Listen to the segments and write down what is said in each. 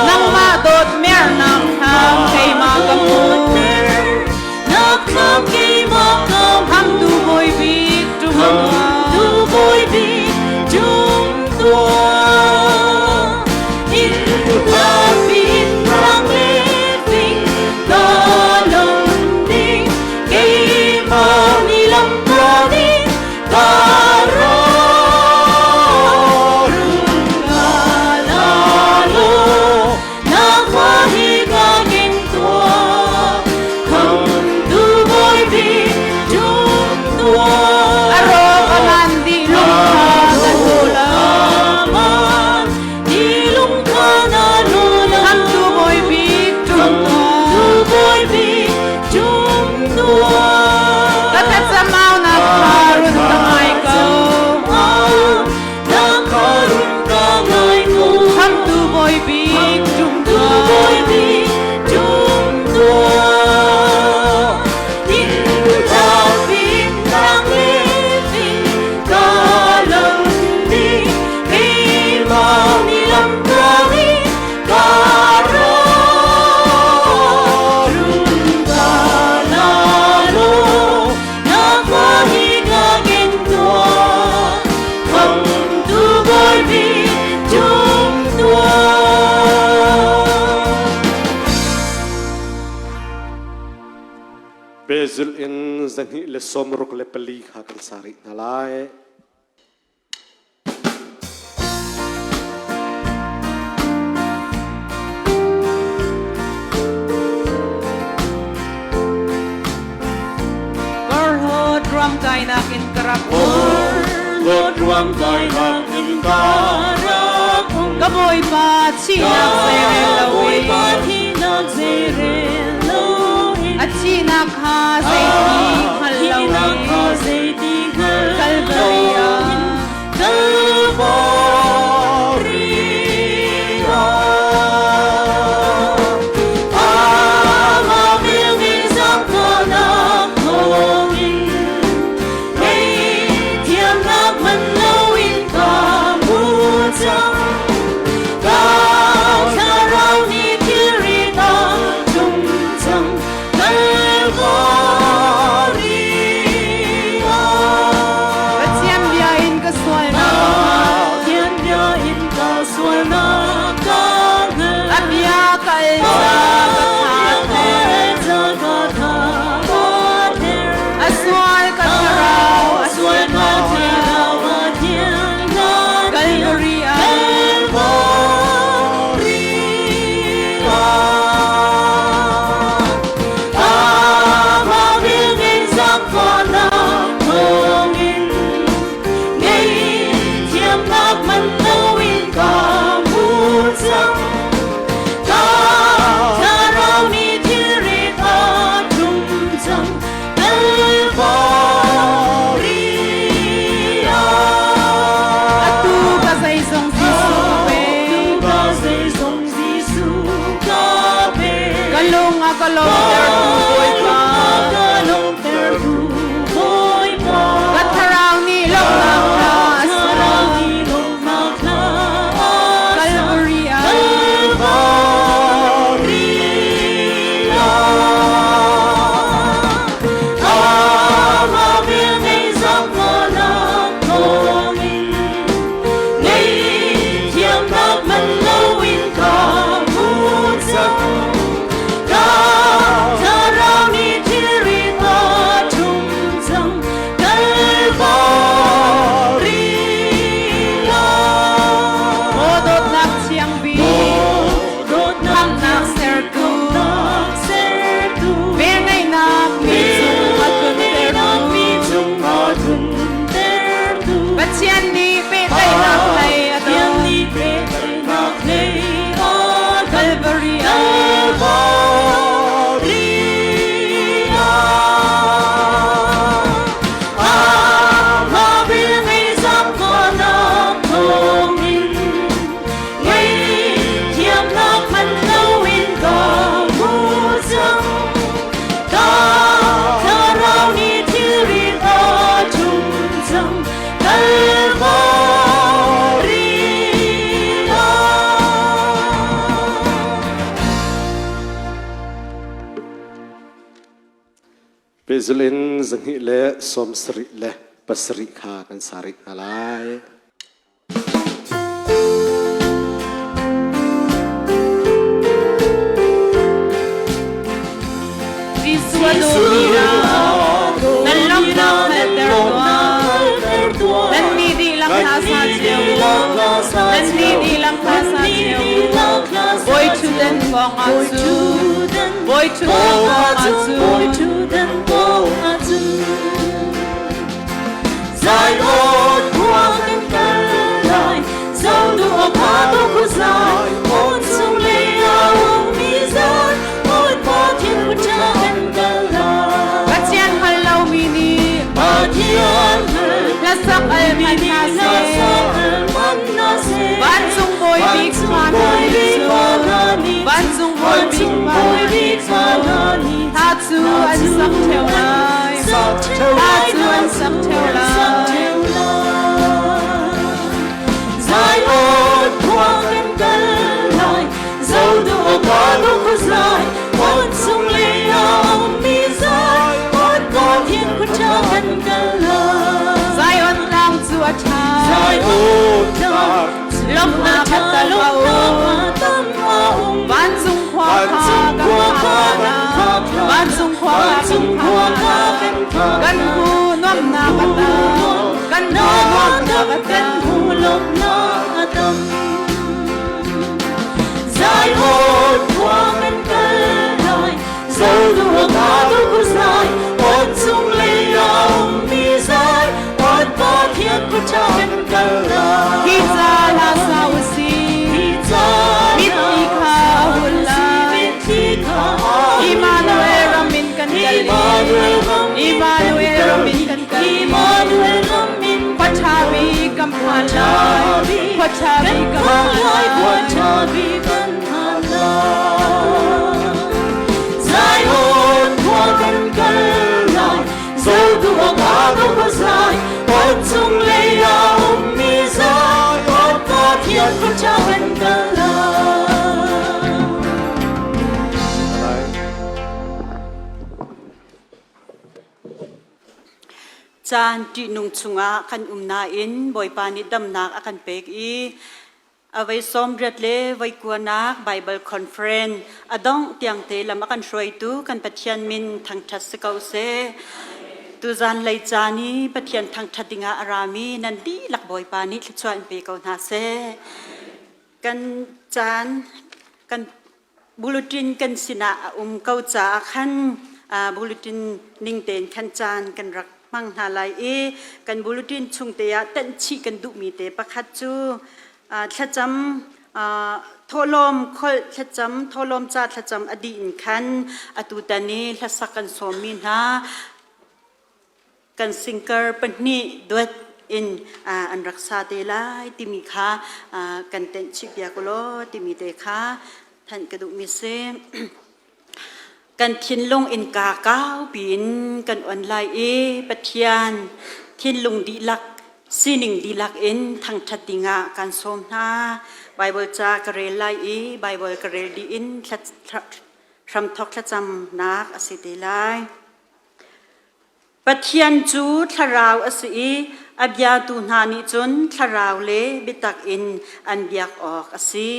Nangmah dawt mernak thlam keimah ka hmu. Khamtu Bawi bik ṭum tuah. A rawk a man dih lung kha na hmu lo. Khamtu Bawi bik ṭum tuah. Ka thlacam aunak kha run ka ngai ko. Khamtu Bawi bik ṭum tuah. Pehzulh in 264 kha kan sa rih hna lai. Porhlawt ruamkainak in ka rak Porhlawt ruamkainak in ka rak um. Ka Bawipa thihnak zeirel loin. Bawipa thihnak zeirel loin. A thihnak kha zeiti hngal Thihnak kha loin. zeiti hngal Kalvari ah. loin. Kalvari ah. Amah vilmi zangfahnak thawngin Ngaihthiamnak man loin ka hmu cang. Ka thlarau nih thilrit a tlung cang. Kalvari ah. Pathian bia in ka sualnak ka hngal. Pathian bia in ka sualnak ka hngal. A bia ka el ca ka tha a ther. A sual ka thlarau a sual Calvary ah. Atu ka zeizong Jesuh ka pe. Ka lung a ka lawmtertu Bawipa. Ka thlarau nih lawmhnak hla a sa. Calvary ah. Pehzulh in 277 kha kan sa rih hna lai. Jesuh a dawmi nan lawmhnak hngalhter tuah. Nannih dihlak hla sa cio u. Nannih dihlak hla sa cio u. Bawi ṭhutdan pawngah cun. Bawi ṭhutdan pawngah cun. Zion khua kan kal lai, zo duh awk tu khu zai, hmun chung le a ummi zai, Bawipa thil ṭha kan kal lai. Pathian hngal lomi nih Pathian hngal hlasak al hmanh hna seh. Vancung bawi bik pa hna nih cun vancung bawi bik pa hna nih cun hla cu an sak ṭheo lai. Hla cu an sak ṭheo lai. Zion khua kan kal lai, zo duh awk ka zai, hmun chung le a ummi zai, Bawipa thiên khua kan kal lai. Zion tlang cu a ṭha. Zion tlang Lawmhnak a tam a um. Vancung khua kha kan phak hna. Vancung khua kha kan phak hna. Kan hu nuamhnak a tam. Kan hu nuamhnak a Kan tam. hu lawmhnak a tam. Zion khua kan kal lai, zo duh ka tu zai, hmun chung le a ummi zai, Bawipa thian khua kan kal lai. Hi ca hla sa u sih. Mitthli kha a hul lai. Immanuel ram in kan kal i Immanuel ram in kan kal i Khua ṭha bik kan phan lai. Khua ṭha bik kan phan lai. Zion khua kan kal lai, zo duh awk ka zai, hmun chung lei a ummi zai, Bawipa thian khua ṭha kan kal lai. Caan ṭihnung chungah kan um nain Bawipa nih damnak a kan pek i a voi 80 le voi kuanak Baibal Conference a dongh tiangte lam a kan hruaitu kan Pathian min thangṭhat si ko seh. Tuzan lei caan i Pathian thangṭhat dingah a rami nan dihlak Bawipa nih thluachuah in pe ko hna seh. Kan caan kan bulletin kan sinah a um ko caah khan bulletin ning tein khan caan kan rak hmang hna lai i kan bulletin chung te ah tenh chih kan duhmi te pakhat cu thlacam thawhlawm kholh thlacam thawhlawm ca thlacam a dih in khan atu tan i hlasak kan sawmmi hna kan singkar pahnih duet in an rak sa te lai timi kha kan tenh chih piak ulaw timi te kha thanh ka duhmi si. Kan thinlung innka kau piin kan on lai i Pathian thinlung dihlak sining dihlak in thangṭhat dingah kan sawm hna. Bible ca ka rel lai i Bible ka rel dih in hramthawk thlacamnak a si te lai. Pathian cu thlarau a si i a biatu hna nih cun thlarau le biatak in an biak awk a si.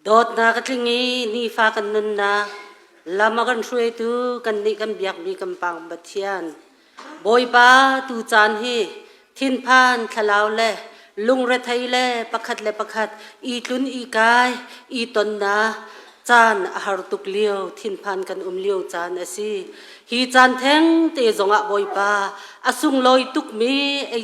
Dawtnak a tling i nifa kan nunnak Lam a kan hruaitu kannih kan biakmi kan Pang Pathian. Bawipa tu caan hi thinphan thlalau le lungrethei le pakhat le pakhat i tlun i kai i tonnak caan a har tuk lio thinphan kan um lio caan a si. Hi caan theng te zongah Bawipa a sunglawi tukmi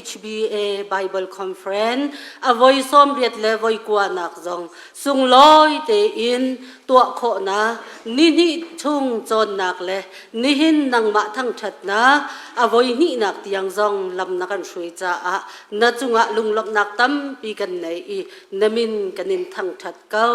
HBA Bible Conference a voi 80 le voi kuanak zong sunglawi tein tuah khawhnak nihnih chung cawnnak le nihin nangmah thangṭhatnak a voi hnihnak tiang zong lam na kan hruai caah na cungah lunglawmhnak tampi kan nei i na min kan in thangṭhat ko.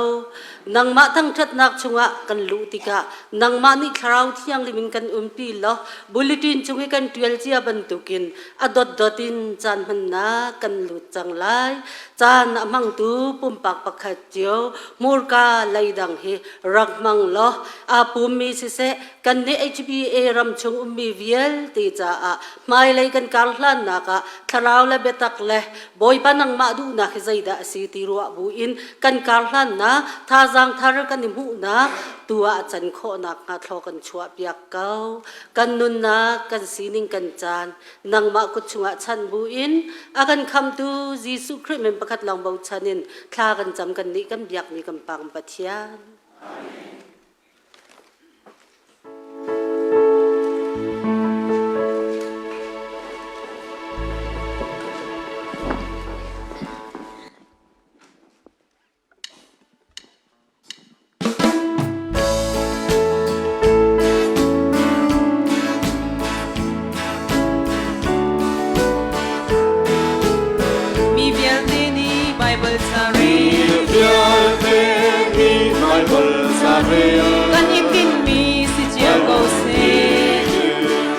Nangmah thangṭhatnak chungah kan luh tikah nangmah nih Thlarau Thianghlim in kan umpi law bulletin chung i kan ṭial cia bantukin a dotdot in caan hmannak kan lut cang lai. Caan a hmangtu pumpak pakhat cio hmurka leidang hi rak hmang law aa pummi siseh kan nih HBA ram chung ummi vialte caah hmailei kan kar hlannak ah thlarau le biatak le Bawipa nangmah duhnak hi zeidah a si ti ruah buin kan kar hlannak thazaang thar kan i hmuhnak tu ah a can khawhnak hnga thlaw kan chuah piak ko. Kan nunnak, kan sining, kan caan nangmah kut chungah chanh buin a kan khamtu Jesuh Khrih min pakhat lawng bochan in thla kan cam kan nih kan biakmi kan Pang Pathian. Mi vialte nih Baibal ca rel. Vialte nih Baibal ca rel. Kan i tinhmi si cio ko seh.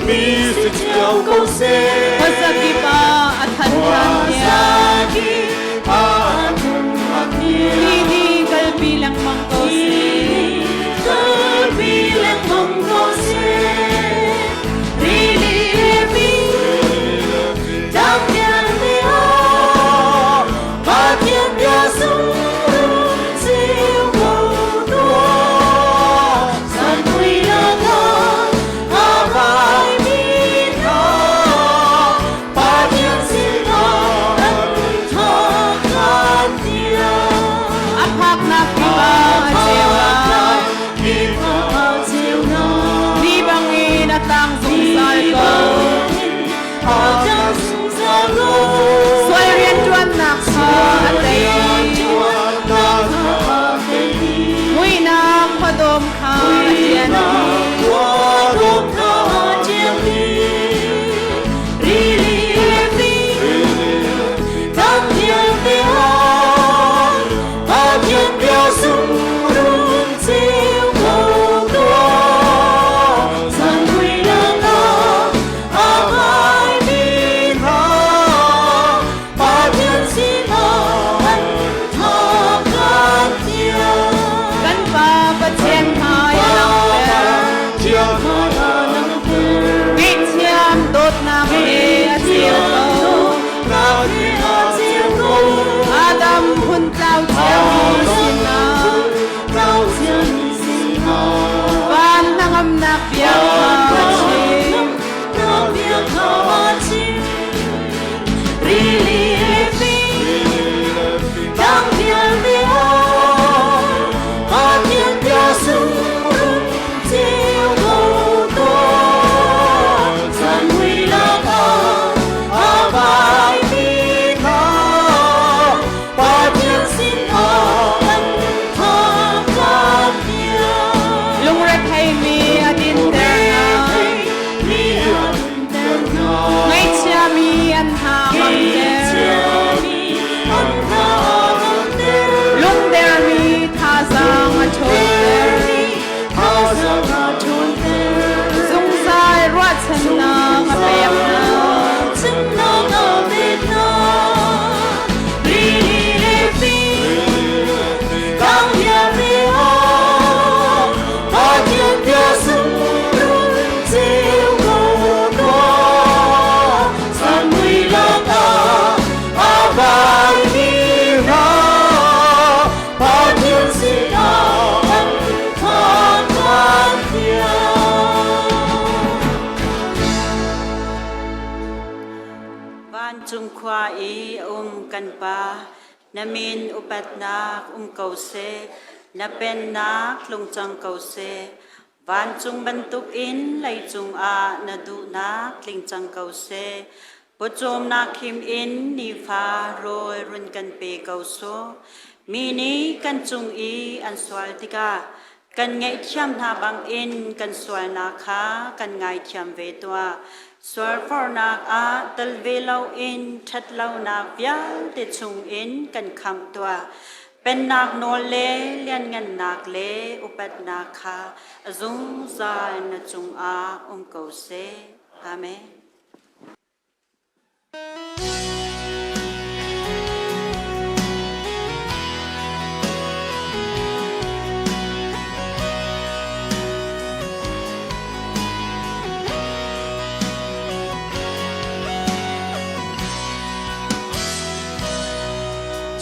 Mi si cio ko seh. Khuazakip ah a than ṭhan tiang. Khuazakip ah a than ṭhan tiang. Ni nih kalpi lengmang ko seh. Kalpi lengmang ko seh. Rili pi dang vialte ah Pathian bia sung ceu ko tuah. Zan mui lakah a vaimi hna Pathian sinah an thangṭhat tiang. A phaknak kip ah a ceu lai. Kip ah a ceu lai. Ni bangin a tlang zungzal ko. A tlang zungzal ko. Sual rianṭuannak kha a tei. Rianṭuannak kha a tei. Muihnak khuadawm kha a ṭian dih. Khuadawm kha a ṭian dih. Rili fing dang vialte ah Pathian bia sung ceu ko tuah. Zan mui lakah a kaimi hna Pathian sinah an thangṭhat tiang. Kan Pa Pathian hmai a langhter. Ngaihthiam dawtnak he a ceu ko. Adam phun tlau ciami sinah van hnangamnak bia kha a chim. Rili fing dang vialte ah Pathian bia sung ceu ko tuah. Zan mui lakah a vaimi hna Pathian sinah an Vancung khua i a um kan Pa, na min upatnak um ko seh, na pennak tlung cang ko seh. Vancung bantukin leicung ah na duhnak tling cang ko seh. Pawcawmnak him in nifa rawl run kan pe ko sawh. Mi nih kan cung i an sual tikah kan ngaihthiam hna bangin kan sualnak kha kan ngaithiam ve tuah. Sualforhnak ah tel ve loin ṭhatlonak vialte chungin kan khamh tuah. Pennak nawl le lianngannak le upatnak kha a zungzal na cungah um ko seh. Amen.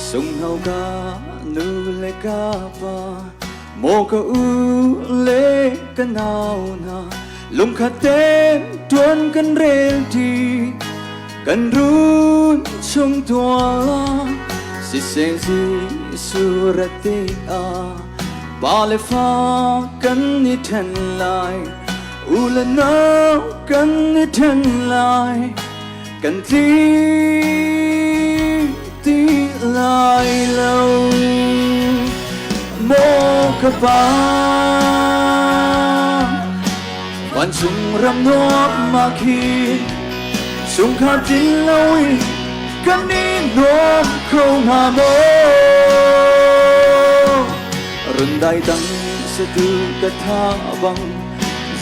Sunghno ka nu le ka pa maw ka u le ka nau hna lungkhat tein tuan kan rel ti kan run chung tual siseh Jesuh rat tikah pa le fa kan i then lai u le nau kan i then lai kan tli ti lai lo maw ka pa vancung ram nuam ma khi chungkhar tin lo in kan i nuam kho hnga maw rundai dang satu ka tha bang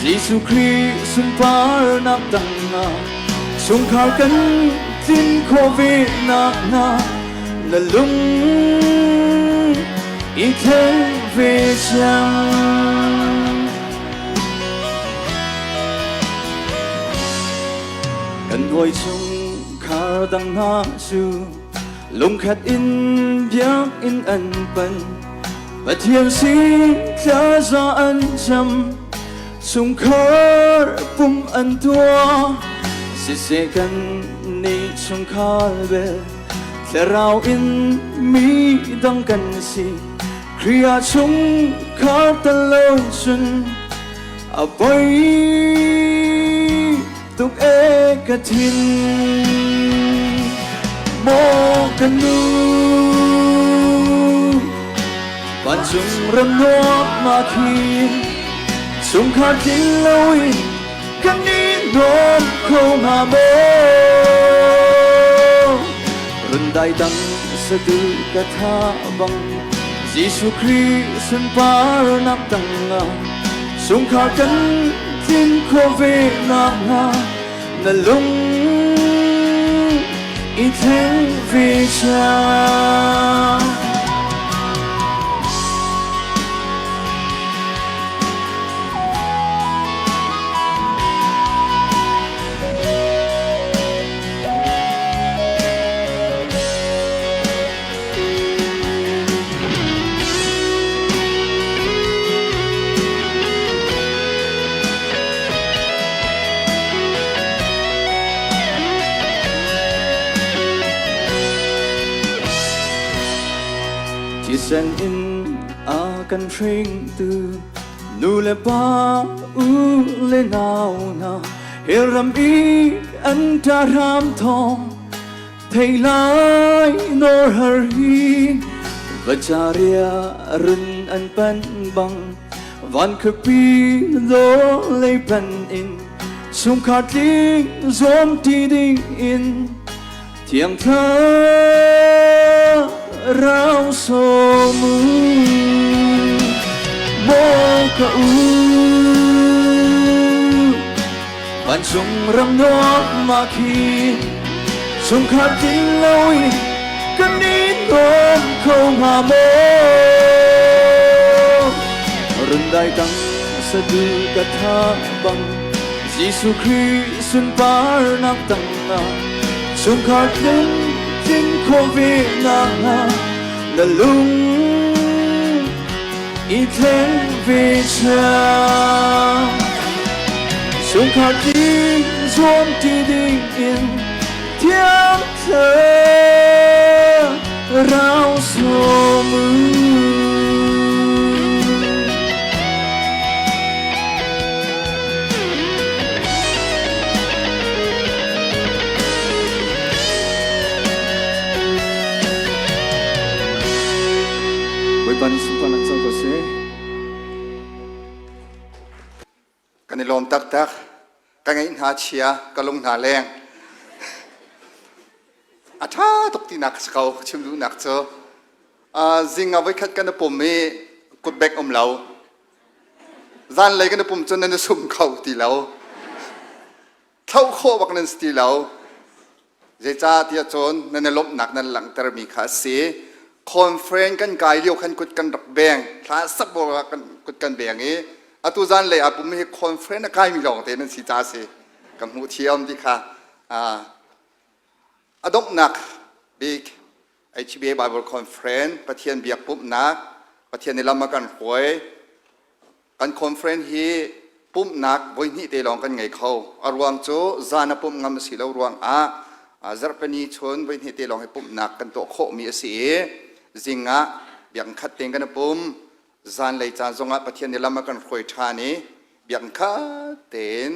Jesuh Khrih sunparnak tangah chungkhar kan tlin khawh ve nakhnga na lung i thleng ve cang. Kan hawi chungkhar dang hna cu lungkhat in biakinn an pan. Pathian sin thlaza an cam chungkhar pum an tuah siseh kan nih chungkhar bel thlarau in mi dang kan si Khrih ah chungkhar tal lo cun a poi tuk e ka thin maw ka nu vancung ram nuam ma khi chungkhar tling loin kan i nuam kho hnga maw rundai dang satu ka tha bang Jesuh Khrih sunparnak tangah chungkhar kan tlin khawh ve nakhnga na lung i thleng ve cang. Thisen in a kan hringtu nu le pa u le nau hna hi ram i an ṭa hram thawng Thei lai nor har hi vacharia run an pan bang van khuapi lo lei pan in chungkhar tling zuam ti ding in thiang thlarau sawm u maw ka u Vancung ram nuam ma khi chungkhar tin loin kan i nuam kho hnga maw rundai tang sadu ka tha bang Jesuh Khrih sunparnak tangah chungkhar tling tling kho ve nakhnga na lung i thleng ve cang chungkhar tling zuam ti ding in thiang taktak. Ka ngeih hna chia, ka lung hna leng. A ṭha tuk tinak si ko chim duhnak cu. Zing ah voikhat kan i pum i kutbek um lo. Zanlei kan i pum cun nan i sum kho ti lo. Thloh khawh bak nan si ti lo. Zeicahtiah cun nan i lawmhnak nan langhtermi kha a si. Conference kan kai lio khan kut kan rak beng. Thla sak ah kan kut kan beng i atu zanlei ah pum hi conference a kaimi lawng te nan si ca a si. Ka hmuh thiam ti kha. A donghnak bik HBA Bible Conference Pathian biak pumhnak Pathian nih lam a kan hruai. Kan conference hi pumhnak voihnih te lawng kan ngei kho. A ruang cu zan a pumh ngam a si lo ruangah zarhpini chun voihnih te lawng hi pumhnak kan tuah khawhmi a si i zing ah biakinn khat tein kan i pum. Zanlei caan zongah Pathian nih lam a kan hruai ṭhan i biakinn khat tein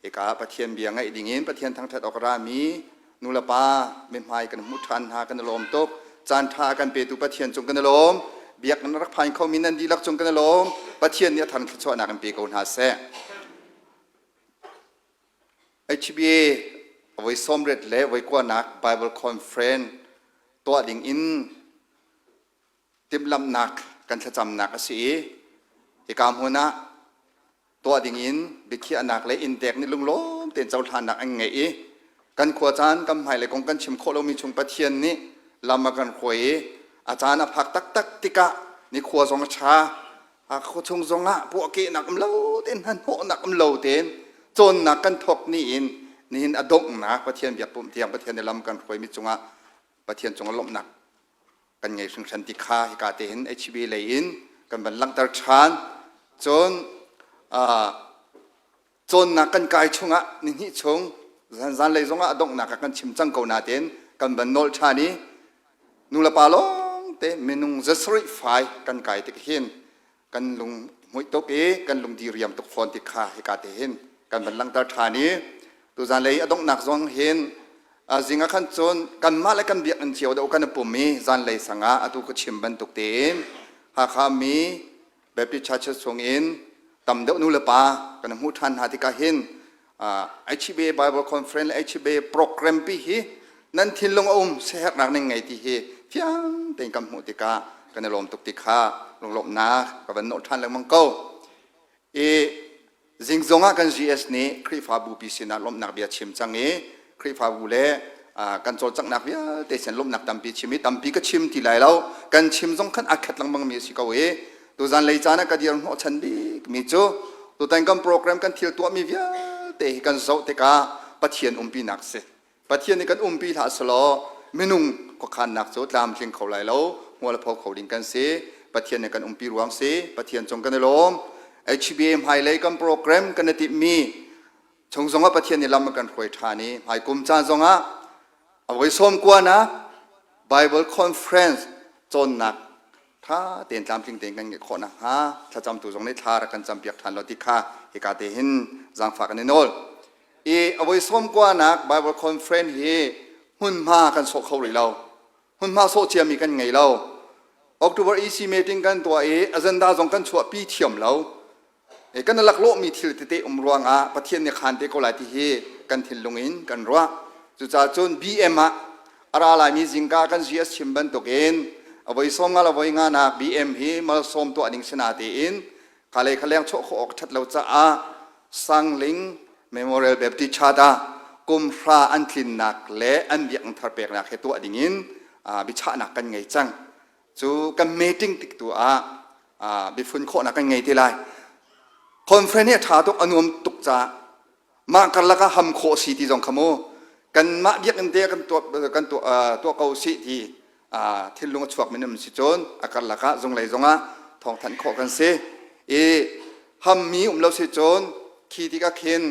Hika ah Pathian bia ngaih dingin Pathian thangṭhat awk a rami nulepa mithmai kan hmuh ṭhan hna kan i lawm tuk. Caan ṭha a kan petu Pathian cung kan i lawm. Biakinn rak phan khomi nan dihlak cung kan i lawm. Pathian nih a thar thluachuahnak in pe ko hna seh. HBA voi 80 le voi kuanak Bible Conference tuah ding in timhlamhnak kan thlacamnak a si i hika hmun ah tuah dingin biakhiahnak le inntek nih lunglawm tein cohlannak an ngeih i kan khua caan kan hmailei kong kan chim khawh lomi chung Pathian nih lam a kan hruai i a caan a phak taktak tikah nikhua zong a ṭha a khua chung zongah puahkehnak um lo tein hnahnawhnak um lo tein cawnnak kan thawk ni in nihin a donghnak Pathian biak pumh tiang Pathian nih lam kan hruaimi cungah Pathian cungah lawmhnak kan ngei hringhran ti kha hika te hin HB lei in kan van langhter ṭhan. Cun cawnnak kan kai chungah nihnih chung zanlei zongah a donghnak ah kan chim cang ko nain kan van nawl ṭhan i nulepa lawng te minung zasarih fai kan kai tik hin kan lung hmuih tuk i kan lung diriam tuk fawn ti kha hika te hin kan van langhter ṭhan i tuzan lei a donghnak zong hin zing ah khan cun kanmah le kan biakinn cio deuh kan i pum i zanlei sang ah atu ka chim bantuk tein Hakha mi Baptist Churches chung in tam deuh nu le pa kan hmuh ṭhan hna tikah hin HBA Bible Conference le HBA program pi hi nan thinlung a um siaherhnak nan ngei ti hi fiang tein kan hmuh tikah kan i lawm tuk ti kha lunglawmhnak ka van nawh ṭhan lengmang ko. I zing zongah kan GS nih Khrihfabu pi sinah lawmhnak bia chim cang i Khrihfabu le kan cawlcanghnak vialte sin lawmhnak tampi chim i tampi ka chim ti lai lo kan chim zong khan a khat lengmang mi a si ko i tuzan lei caan ah ka dir hnawh chan bik mi cu tutan kan program kan thil tuahmi vialte hi kan zoh tikah Pathian umpinak si Pathian nih kan umpi hlah selaw minung khuakhannak cu tlamtling kho lai lo hmual pho kho ding kan si Pathian nih kan umpi ruang si Pathian cung kan i lawm HBA hmailei kan program kan i timhmi chung zongah Pathian nih lam a kan hruai ṭhan i hmaikum caan zongah a voi sawm kuanak Bible conference cawnnak ṭha tein tlamtling tein kan ngeih khawh nakhnga thlacamtu zong nih thla rak kan campiak ṭhan lo ti kha hika te hin zaangfah kan i nawl. I a voi sawm kuanak Bible conference hi hmunhma kan sawh kho rih lo. Hmunhma sawh ciami kan ngei lo. October EC meeting kan tuah i agenda zong kan chuahpi thiam lo. Kan i laklawhmi thil tete um ruangah Pathian nih khaan te ko lai ti hi kan thinlung in kan ruah. Cucaah cun BM ah a ra laimi zingka kan GS chim bantukin a voi sawm nga le voi nga nak BM hi malsawm tuah ding si na tiin kha le kha leng chuah khawh awk ṭhat lo caah Sangling Memorial Baptist Church ah kum hra an tlinnak le an biakinn thar peknak he tuah dingin biachahnak kan ngei cang. Cu kan meeting tik tu ah biafun khawhnak kan ngei te lai. Conference hi a ṭha tuk, a nuam tuk caah mah karlak ah ham khawh si ti zong kha mu kanmah biakinn te kan tuah kan tuah tuah ko sih ti thinlung a chuak mi um si cun a karlak ah zunglei zongah thawngthanh khawh kan si i hammi um lo si cun khi tikah khin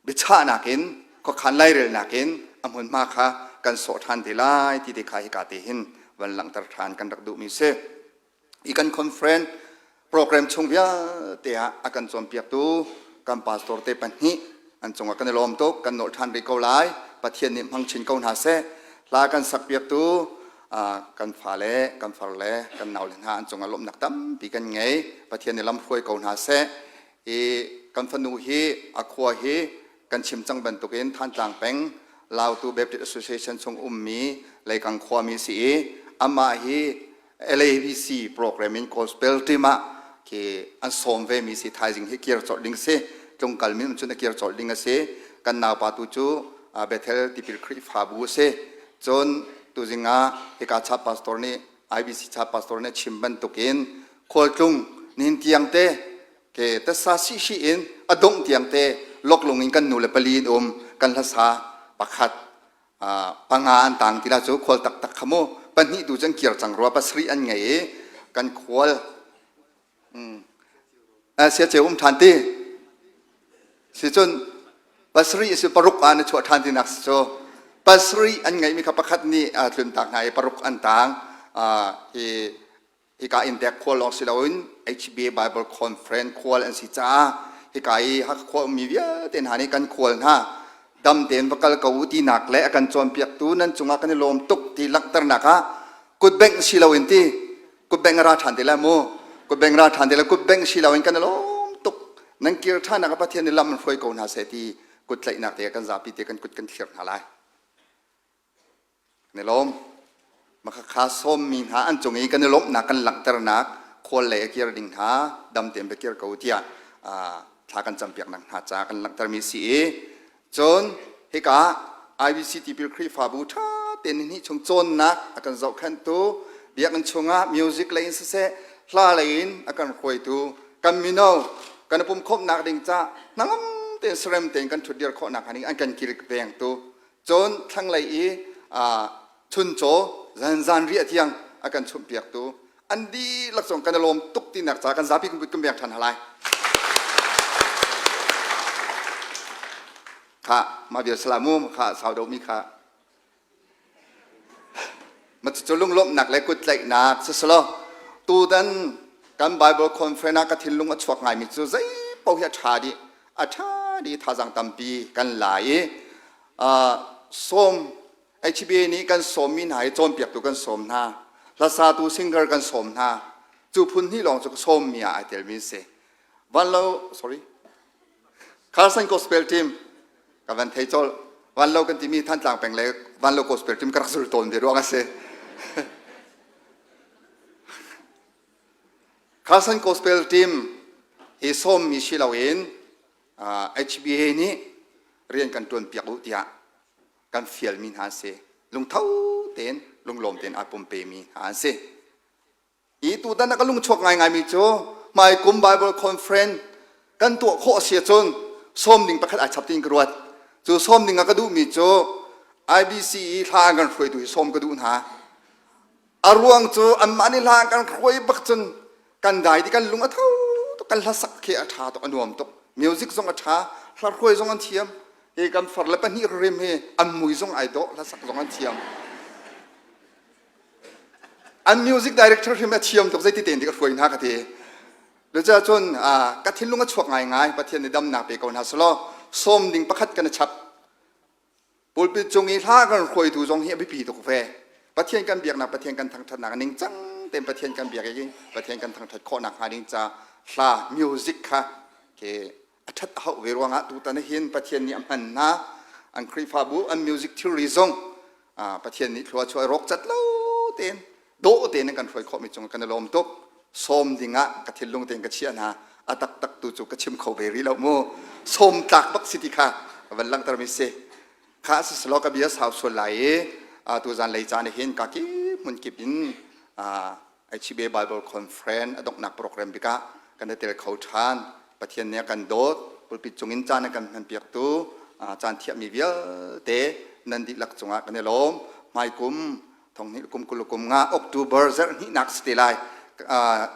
biachahnak in khuakhan lairelnak in a hmunhma kha kan sawh ṭhan te lai ti te kha hika te hin van langhter ṭhan kan rak duhmi si. Hi kan conference program chung vialte ah a kan cawnpiaktu kan pastor te pahnih an cungah kan i lawm tuk kan nawl ṭhan rih ko lai Pathian nih hmang chin ko hna seh hla kan sakpiaktu kan fale kan farle kan naule hna an cungah lawmhnak tampi kan ngei Pathian nih lam hruai ko hna seh. Hi kan fanu hi a khua hi kan chim cang bantukin Thantlang peng Lautu Baptist Association chung ummi Leikang khuami si i amah hi LABC program in gospel team ah khi an sawm ve mi si thaizing hi kir colh ding si tlungkal min cun a kir colh ding a si kan naupa tu cu Bethel tipil Khrihfabu a si cun tuzing ah hika cha pastor nih IBC cha pastor nih chim bantukin khualtlung nihin tiang te ke tasa si si in a dongh tiang te loklung in kan nu le pali in um kan hlasa pakhat panga an tang ti la cu khual taktak kha mu pahnih tu cun kir cang rua pasarih an ngei i kan khual sia ceu um ṭhan ti si cun pasarih si paruk ah na chuah ṭhan ti nak si cu pasarih an ngeihmi kha pakhat nih tlun tak hna i paruk an tang hi hika inntek khual lawng si loin HBA Bible Conference khual an si caah hika i Hakha khua ummi vialte hna nih kan khual hna dam tein va kal ko u tinak le a kan cawnpiaktu nan cungah kan i lawm tuk ti langhternak ah kutbengh si loin ti kutbengh a ra ṭhan te lai mu kutbengh ra ṭhan te lai kutbengh si loin kan i lawm tuk nan kir ṭhannak ah Pathian nih lam in hruai ko hna seh ti kut tlaihnak te kan zapi te kan kut kan thlir hna lai. Kan i lawm. Makhakha sawmmi hna an cung i kan i lawmhnak kan langhternak khual lei a kir ding hna dam tein va kir ko tiah thla kan campiaknak hna ca kan langhtermi si i cun hika IBC tipil Khrihfabu ṭha tein ni chung cawnnak a kan zohkhenhtu biakinn chungah music lei in siseh hla lei in a kan hruaitu kan mino kan i pumkhawmhnak ding ca hnangam tein serem tein kan ṭhutdir khawhnak hnga ding an kan kilvengtu Cun thlanglei i chuncaw zan riah tiang a kan chumhpiaktu an dihlak zong kan i lawm tuk tinak ca kan zapi kan kan beng ṭhan hna lai. Kha mah vial salamu kha sau deuhmi kha ma cu lunglawmhnak le kuttlaihnak siselaw tutan kan Bible conference ah ka thinlung a chuak ngaimi cu zei paoh hi a ṭha dih a ṭha dih thazaang tampi kan la i sawm HBA nih kan sawmmi hna hi cawnpiaktu kan sawm hna hlasatu singer kan sawm hna cu phun hnih lawng cu ka sawmmi ah ai telmi si vanlo sorry Carson Gospel Team ka van thei colh vanlo kan timi Thantlang peng le vanlo gospel team ka rak zul tawn ve ruang a si Carson Gospel Team hi sawmmi si loin HBA nih rian kan ṭuan piak u tiah kan fialmi hna an si. Lungtho tein lunglawm tein aa pumpemi hna an si. I tutan ah ka lungchuak ngaingaimi cu hmaikum Bible Conference kan tuah khawh a si ahcun sawm ding pakhat ai chap tiin ka ruat. Cu sawm ding ah ka duhmi cu IBC i hla an kan hruaitu hi sawm ka duh hna. A ruang cu anmah nih hla an kan hruai bak cun kan dai ti kan lung a tho tuk kan hlasak khi a ṭha tuk a nuam tuk music zong a ṭha hla hruai zong an thiam hi kan far le pahnih rim hi an mui zong ai dawh hlasak zong an thiam an music director hrim a thiam tuk zeiti tein dik a hruai hna ka ti Cucaah cun ka thinlung a chuak ngaingai Pathian nih damnak pe ko hna selaw sawm ding pakhat kan i chap pulpit cung i hla kan hruaitu zong hi a biapi tuk ve Pathian kan biaknak Pathian kan thangṭhatnak ningcang tein Pathian kan biak i Pathian kan thangṭhat khawhnak hnga ding ca hla music kha ke a ṭhat a hauh ve ruangah tutan hin Pathian nih a hman hna an Khrihfabu an music thilri zong Pathian nih thlua chuah rawk cat lo tein dawh tein an kan hruai khawhmi cung kan i lawm tuk sawm dingah ka thinlung tein ka chiah hna a taktak tu cu ka chim kho ve rih lo mu sawm tlak bak si ti kha van langhtermi si kha siselaw ka bia sau sual lai i tu zan lei caan hin ka ki hmun kip in HBA Bible Conference a donghnak program bikah kan i tel kho ṭhan Pathian nih a kan dawt pulpit cungin caan a kan hmanpiaktu caan thiahmi vialte nan dihlak cungah kan i lawm hmaikum thonghnih kum kul kum nga October zarh hnihnak si te lai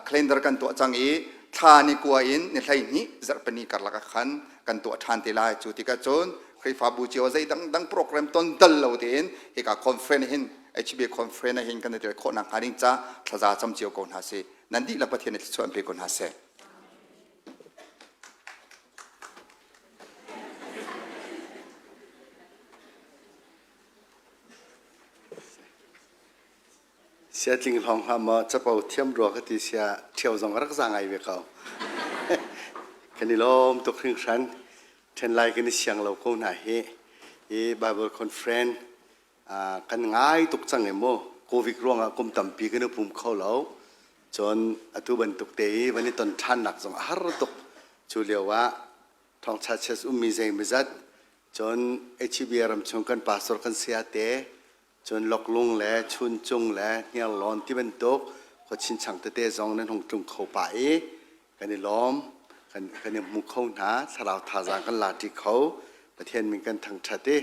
calendar kan tuah cang i thla ni kua in ni 12 zarhpini karlak ah khan kan tuah ṭhan te lai cu tikah cun Khrihfabu cio zei dangdang program ton dal lo tein hika conference hin HB conference hin kan i tel khawh nak hnga ding ca thlaza cam cio ko hna sih nan dihlak Pathian nih thluachuah an pe ko hna seh Sia tling hlawng hlah maw capo thiam rua ka ti sia ṭhio zong rak za ngai ve ko. Kan i lawm tuk hringhran. Ṭhen lai kan i siang lo ko hna hi. Hi Bible Conference kan ngai tuk cang i mu. Covid ruangah kum tampi kan i pum kho lo. Cun atu bantuk te i van i ton ṭhannak zong a har tuk. Cu lio ah Thawngṭha Church ummi zeimawzat cun HBA ram chung kan pastor kan saya te cun Loklung le Chuncung le Hniarlawn ti bantuk khua chinchang tete zong nan hung tlung kho pah i kan i lawm kan kan i hmu kho hna thlarau thazaang kan la ṭi kho Pathian min kan thangṭhat i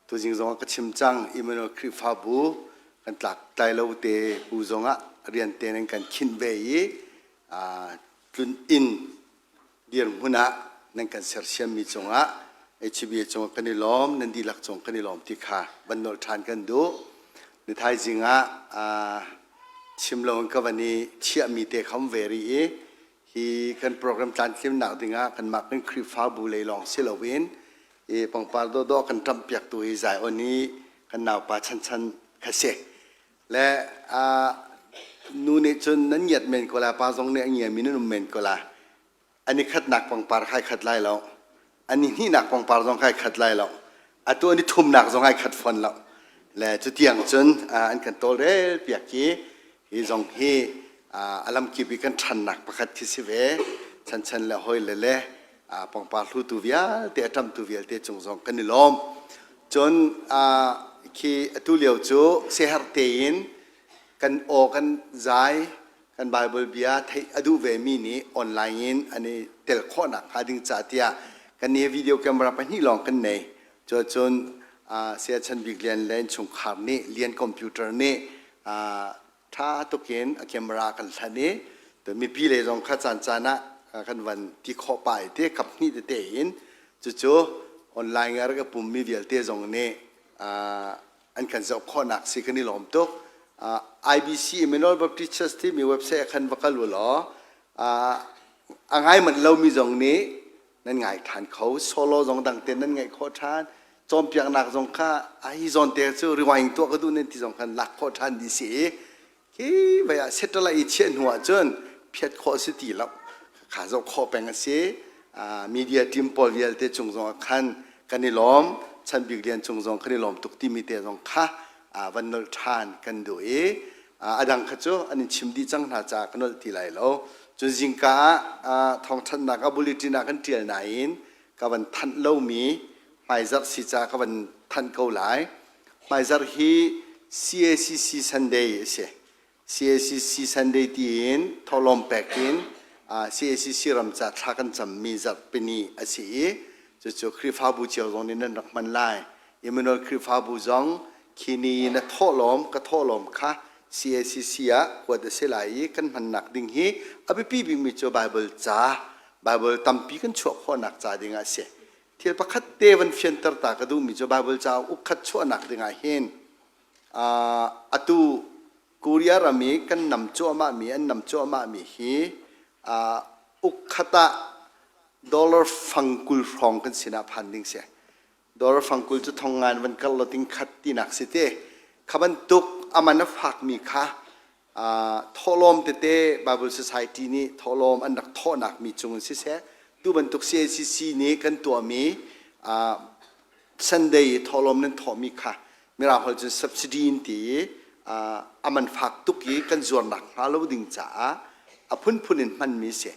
tuzing zong ah ka chim cang Emmanuel Khrihfabu kan tlak tlai lo te bu zong ah rian te nan kan khinh ve i tlun inn dirhmun ah nan kan sersiammi cungah HBA cungah kan i lawm, nan dihlak cung kan i lawm ti kha van nolh ṭhan kan duh. Ni thaizing ah chim lo in ka van i chiahmi te kha um ve rih i hi kan program tlamtlinnak dingah kanmah kan Khrihfabu lei lawng si loin i pangpar dawhdawh kan ṭamhpiaktu hi Zion i kan naupa Chanchan kha si. Le nu nih cun nan ngiat men ko lai, pa zong nih a ngiami nan um men ko lai. An i khatnak pangpar khai khat lai lo. An i hnihnak pangpar zong khai khat lai lo. Atu an i thumnak zong ai khat fawn lo. Le cutiang cun an kan tawlrel piak i hi zong hi a lamkip i kan ṭhannak pakhat khi si ve. Chanchan le hawi le le pangpar hlutu vialte a ṭamtu vialte cung zong kan i lawm. Cun khi atu lio cu siaherh tein kan aw kan zai kan Bible bia theih a duh vemi nih online in an i tel khawhnak hnga ding ca tiah kan nih video camera pahnih lawng kan nei. Cuacun Saya Chan Bik Lian le innchungkhar nih Lian computer nih ṭha tukin a camera kan hlan i mipi lei zong kha caan caan ah kan van ti khawh pah i te kap hnih tete in cucu online a rak i pummi vialte zong nih an kan zoh khawhnak si kan i lawm tuk. IBC Emmanuel Baptist Church timi website ah khan va kal u law a ngai manh lomi zong nih nan ngai ṭhan kho solo zong dang te nan ngaih khawh ṭhan cawnpiaknak zong kha a hi zawn te cu rewind tuah ka duh nan ti zong khan lak khawh ṭhan dih si i khi vai ah satellite i chiah hnu ah cun phiat khawh si ti lo kha zoh khawh peng a si media team pawl vialte cung zong ah khan kan i lawm chan bik lian cung zong kan i lawm tuk timi te zong kha van nolh ṭhan kan duh i a dang kha cu an in chim dih cang hna caah ka nolh ti lai lo cun zingka ah thawngthanhnak ah bulletin ah kan ṭial nain ka van thanh lomi hmaizarh si caah ka van thanh ko lai hmaizarh hi CACC Sunday a si CACC Sunday tiin thawhlawm pek in CACC ram ca thla kan cammi zarhpini a si i cucu Khrihfabu cio zong nih nan rak hman lai Emmanuel Khrihfabu zong khi ni na thawhlawm ka thawhlawm kha CACC ah kuat a si lai i kan hmannak ding hi a biapi bikmi cu Bible ca Bible tampi kan chuah khawhnak ca ding ah a si. Thil pakhat te van fianter ta ka duhmi cu Bible ca ukkhat chuahnak ding ah hin atu Korea ram i kan nam cuahmahmi an nam cuahmahmi hi ukkhat ah dollar fang 20 hrawng kan sinah phan ding si. Dollar fang 20 cu thong ngan van kar lo ting khat tinak si te. Kha bantuk aman a fakmi kha thawhlawm tete Bible Society nih thawhlawm an rak thawhnak mi cung in siseh tu bantuk CACC nih kan tuahmi Sunday i thawhlawm nan thawhmi kha mirang holh cun subsidy in ti i a man fak tuk i kan zuarnak hnga lo ding caah a phunphun in hmanmi si.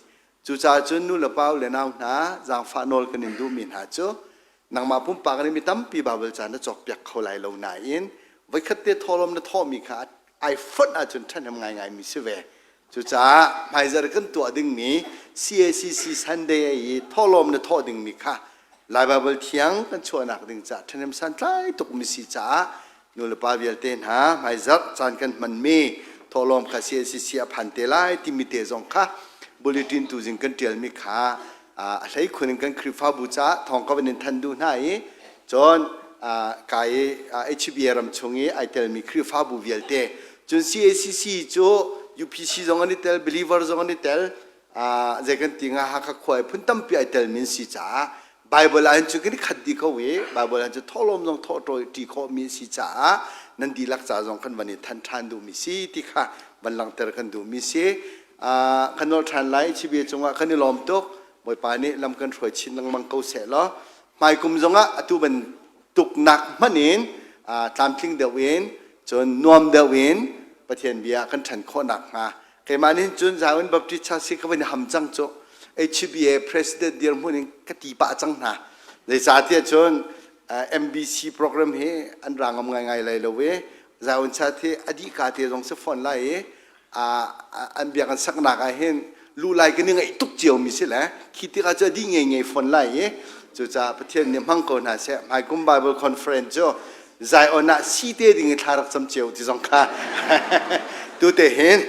Cucaah cun nu le pa le nau hna zaangfah nawl kan in duhmi hna cu nangmah pumpak nih mi tampi Baibal ca na cawkpiak kho lai lo nain voikhat te thawhlawm na thawhmi kha ai fonh ahcun ṭhahnem ngaingaimi si ve. Cucaah hmaizarh kan tuah dingmi CACC Sunday i thawhlawm na thawh dingmi kha Lai Baibal Thiang kan chuahnak ding caah ṭhahnem santlai tukmi si caah nulepa vialte hna hmaizarh caan kan hmanmi thawhlawm kha CACC a phan te lai timi te zong kha bulletin tuzing kan ṭialmi kha a hleikhun in kan Khrihfabu caah thawng ka van in thanh duh hna i cun kai HBA ram chung i ai telmi Khrihfabu vialte cun CACC cu UPC zong an i tel believer zong an i tel zei kan ti nga Hakha khua i phun tampi ai telmi an si caah Bible ah hin cun kan i khat dih ko i Bible ah cun thawhlawm zong thawh ṭi khawhmi a si caah nan dihlak ca zong kan van i thanh ṭhan duhmi si ti kha van langhter kan duhmi si. Kan nolh ṭhan lai Chibia cungah kan i lawm tuk. Bawipa nih lam kan hruai chin lengmang ko seh law hmaikum zongah atu bantuk nak hmanh in tlamtling deuh in cun nuam deuh in Pathian bia kan ṭhan khawh nakhnga keimah nih cun Zion Baptist Church hi ka van i ham cang cu HBA president dirhmun in ka ti pah cang hna. Zeicahtiah cun MBC program hi an ra ngam ngaingai lai lo i Zion Church hi a dih ka te zong si fawn lai i an bia kan saknak ah hin lu lai kan i ngaih tuk cio mi si le khi tikah cu a dih ngei ngei fawn lai i cucaah Pathian nih hmang ko hna seh. Hmaikum Bible Conference cu Zion ah si te ding i thla rak cam cio ti zong kha tu te hin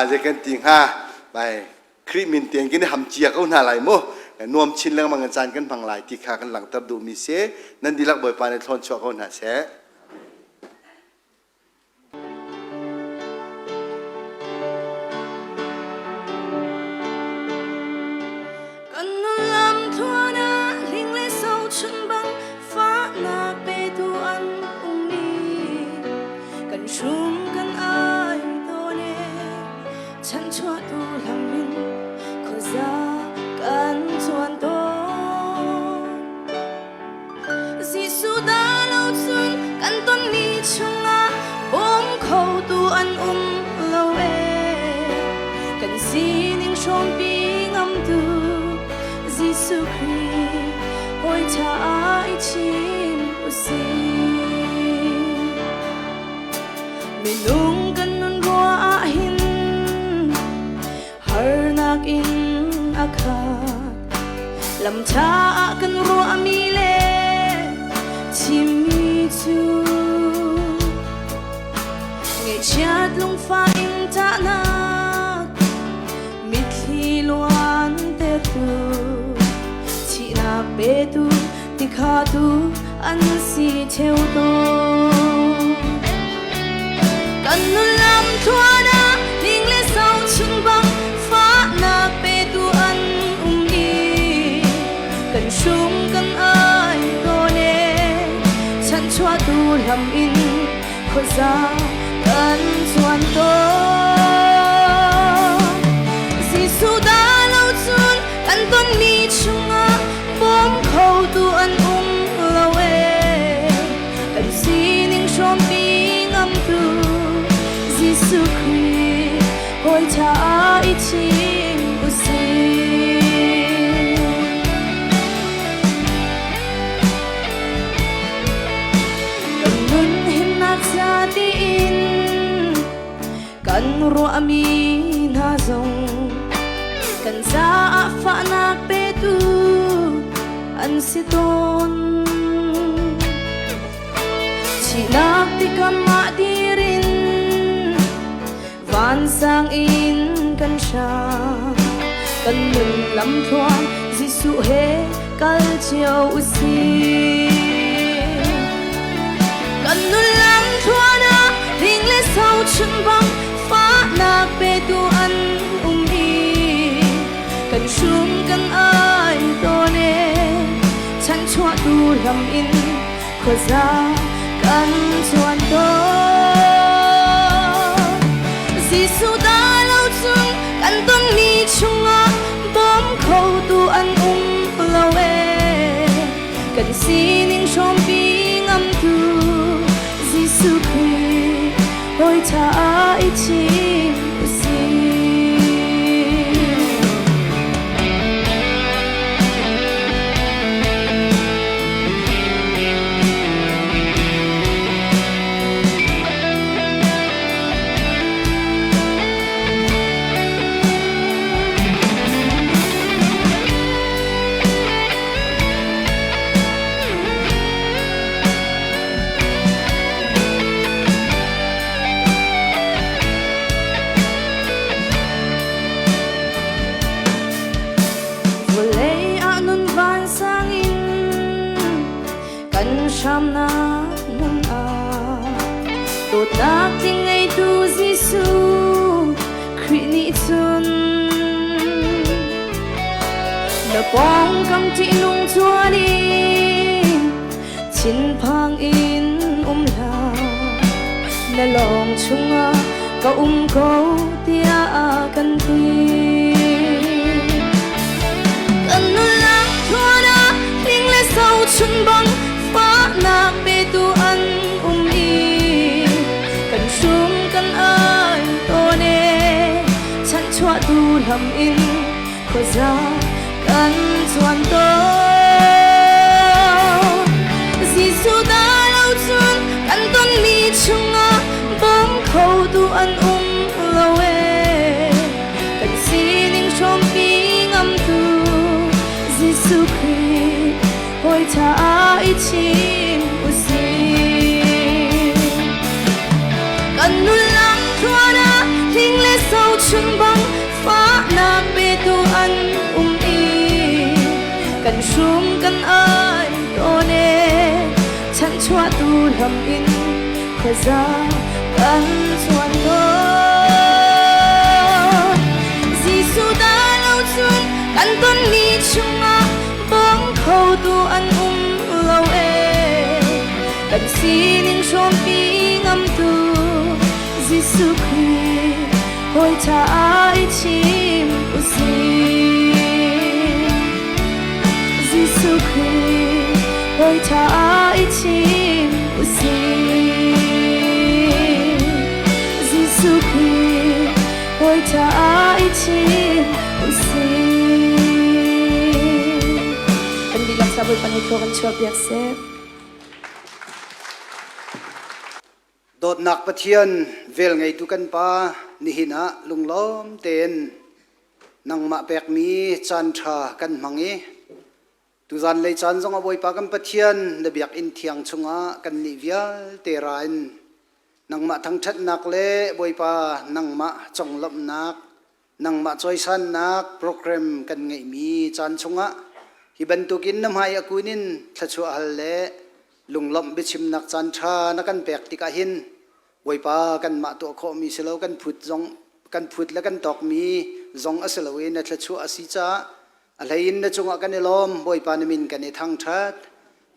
zei kan ti hnga bai Khrih min tiang kan i ham cia ko hna lai mu. Nuam chin lengmang in caan kan hmang lai ti kha kan langhter duhmi si. Nan dihlak Bawipa nih thlawn chuah ko hna seh. Kan nun lam thluan ah hling le so chun bang fahnak petu an um i kan hrum kan ai tawn e chanchuahtu lam in khuaza kan chuan tawn. Jesuh dah lo cun kan tonmi chungah bawm khotu an um lo ee. Kan sining hrawmpi ngamtu Jesuh Khrih hawi ṭha ah i chim usih. Minung kan nun ruah ah hin harnak in a khat. Lam ṭha ah kan ruahmi le chimmi cu ngaihchiat lungfah in ṭahnak mitthli luan tertu thihnak petu tikha tu an si ṭheo tawn. Kan nun lam thluan ah ning le sau chung bang fahnak petu an um i kan hrum kan ai tawn e chanchuahtu lam in khuaza kan chuan tawn. Jesuh dah lo cun kan tonmi chungah bawm khotu an um lo ee. Kan sining hrawmpi ngamtu Jesuh Khrih hawi ṭha ah i thim usih. Kan nun himnak ca tiin kan ruahmi hna zong kan caah fahnak petu an si tawn. Thihnak tikam ah dir in vansang in kan hram. Kan nun lamthluan Jesuh he kal cio usih. Kan nun lamthluan ah hling le sau chun bang fahnak petu an um i kan hrum kan ai tawn e chanchuahtu lam in khuaza kan chuan tawn. Jesuh dah lo cun kan tonmi chungah bawm khotu an um lo ee. Kan sining hrawmpi ngamtu Jesuh Khrih hawi ṭha ah i thim usih. Vawlei ah nun vansang in kan hramnak hmun ah dawtnak tling ngeitu Jesuh Khrih nih cun na pawngkam ṭihnung chuan in thinphang in um hlah na lawng chungah ka um ko tiah a kan ti. Kan nunnak thuan ah hling le so chun bang fahnak petu an um i kan hrum kan ai tawn e chanchuahtu lam in khuaza kan chuan tawn. Jesuh dah lo cun kan tonmi chungah bawm khotu an um lo ee. Kan sining hrawmpi ngamtu Jesuh Khrih hawi ṭha ah i chim usih. Kan nun lam thluan ah hling le so chun bang fahnak petu an um i kan hrum kan ai tawn e chanchuahtu lam in khuaza kan chuan tawn. Jesuh dah lo cun kan tonmi chungah bawm khotu an um lo ee. Kan sining hrawmpi ngamtu Jesuh Khrih hawi ṭha ah i chim usih. Jesuh Khrih hawi ṭha ah i chim usih. Jesuh Khrih hawi ṭha ah i chim usih. Kan dihlak sa Bawipa nih thlua kan chuahpiak seh. Dawtnak Pathian velngeitu kan Pa, nihin ah lunglawm tein nangmah pekmi caan ṭha kan hmang i tuzan lei caan zongah Bawipa kan Pathian na biakinn thiang chungah kannih vialte ra in nangmah thangṭhatnak le Bawipa nangmah conglawmhnak nangmah cawisannak program kan ngeihmi caan chungah hi bantukin na hmai a kun in thluachuah hal le lunglawmh biachimnak caan ṭha na kan pek tikah hin Bawipa kanmah tuah khawhmi si lo kan phut zong kan phut le kan tawkmi zong a si lo i na thluachuah a si caah a hlei in na cungah kan i lawm. Bawipa na min kan i thangṭhat.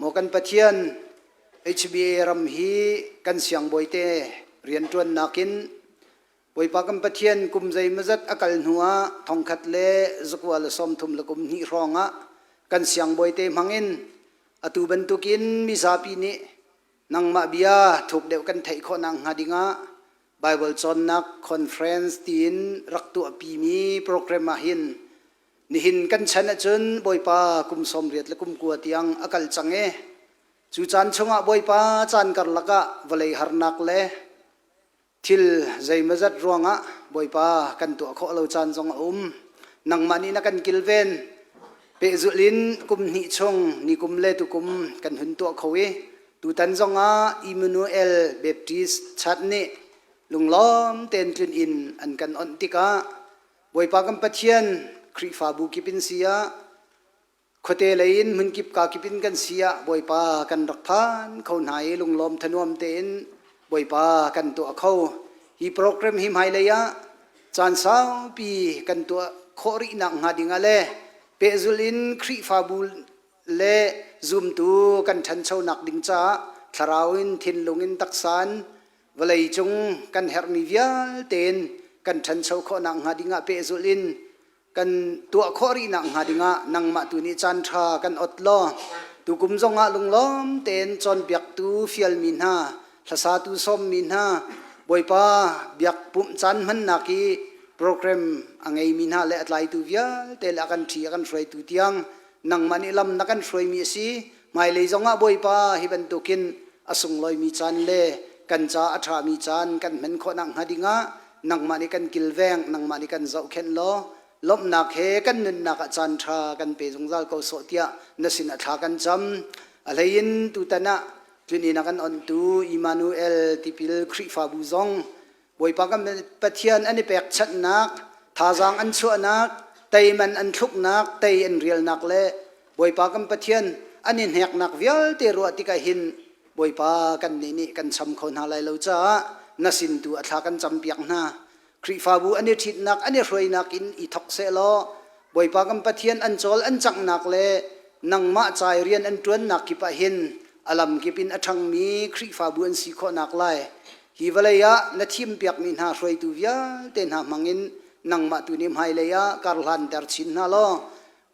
Maw kan Pathian HBA ram hi kan siangbawite rianṭuannak in Bawipa kan Pathian kum zeimawzat a kal hnuah thongkhat le zakua le 32 le kum hnih hrawngah kan siangbawite hmangin atu bantukin mizapi nih nangmah bia thuk deuh kan theih khawh nakhnga dingah Bible cawnnak conference tiin rak tuahpimi program ah hin nihin kan chan ahcun Bawipa kum 80 le kum kua tiang a kal cang i cu caan chungah Bawipa caan karlak ah vawlei harnak le Thil zeimawzat ruangah Bawipa kan tuah khawh lo caan zong a um. Nangmah nih na kan kilven. Pehzulh in kum hnih chung nikum le tukum kan hun tuah kho i tutan zongah Emmanuel Baptist Church nih lunglawm tein tlun in an kan onh tikah Bawipa kan Pathian Khrihfabu kip in si ah Khuate lei in hmunkip kakip in kan si ah Bawipa kan rak phan kho hna i lunglawm thanuam tein Bawipa kan tuah kho. Hi program hi hmailei ah caan saupi kan tuah khawh rih nak hnga ding ah le pehzulh in Khrihfabu le zumtu kan ṭhanchonak ding caah thlarau in thinlung in taksa in vawlei cung kan herhmi vialte in kan ṭhancho khawh nak hnga ding ah pehzulh in Kan tuah khawh rih nak hnga dingah nangmah tu nih caan ṭha kan ot law tukum zongah lunglawm tein cawnpiaktu fialmi hna, hlasatu sawmmi hna, Bawipa biak pumh caan hmannak i program a ngeimi hna le a tlaitu vialte le a kan ṭhi a kan hruaitu tiang nangmah nih lam na kan hruaimi a si. Hmailei zongah Bawipa hi bantukin a sunglawimi caan le kan ca a ṭhami caan kan hman khawh nakhnga dingah nangmah nih kan kilveng, nangmah nih kan zohkhenh law lawmhnak he kan nunnak ah caan ṭha kan pe zungzal ko sawh tiah na sinah thla kan cam. A hleiin tutan ah tluninn a kan onhtu Immanuel tipil Khrihfabu zong Bawipa kan Pathian an i pekchanhnak, thazaang an chuahnak, teiman an thluknak, tei an rialnak le Bawipa kan Pathian an i hneknak vialte ruah tikah hin Bawipa kannih nih kan cham kho hna lai lo caah na sin tu a thla kan campiak hna. Khrihfabu an i ṭhitnak, an i hruainak in i thawk sehlaw Bawipa kan Pathian an cawl an canghnak le nangmah ca i rian an ṭuannak kip ah hin a lam kip in a ṭhangmi Khrihfabu an si khawhnak lai hi vawlei ah na thimpiakmi hna hruaitu vialte hna hmangin nangmah tu nih hmailei ah karhlanter chin hna law.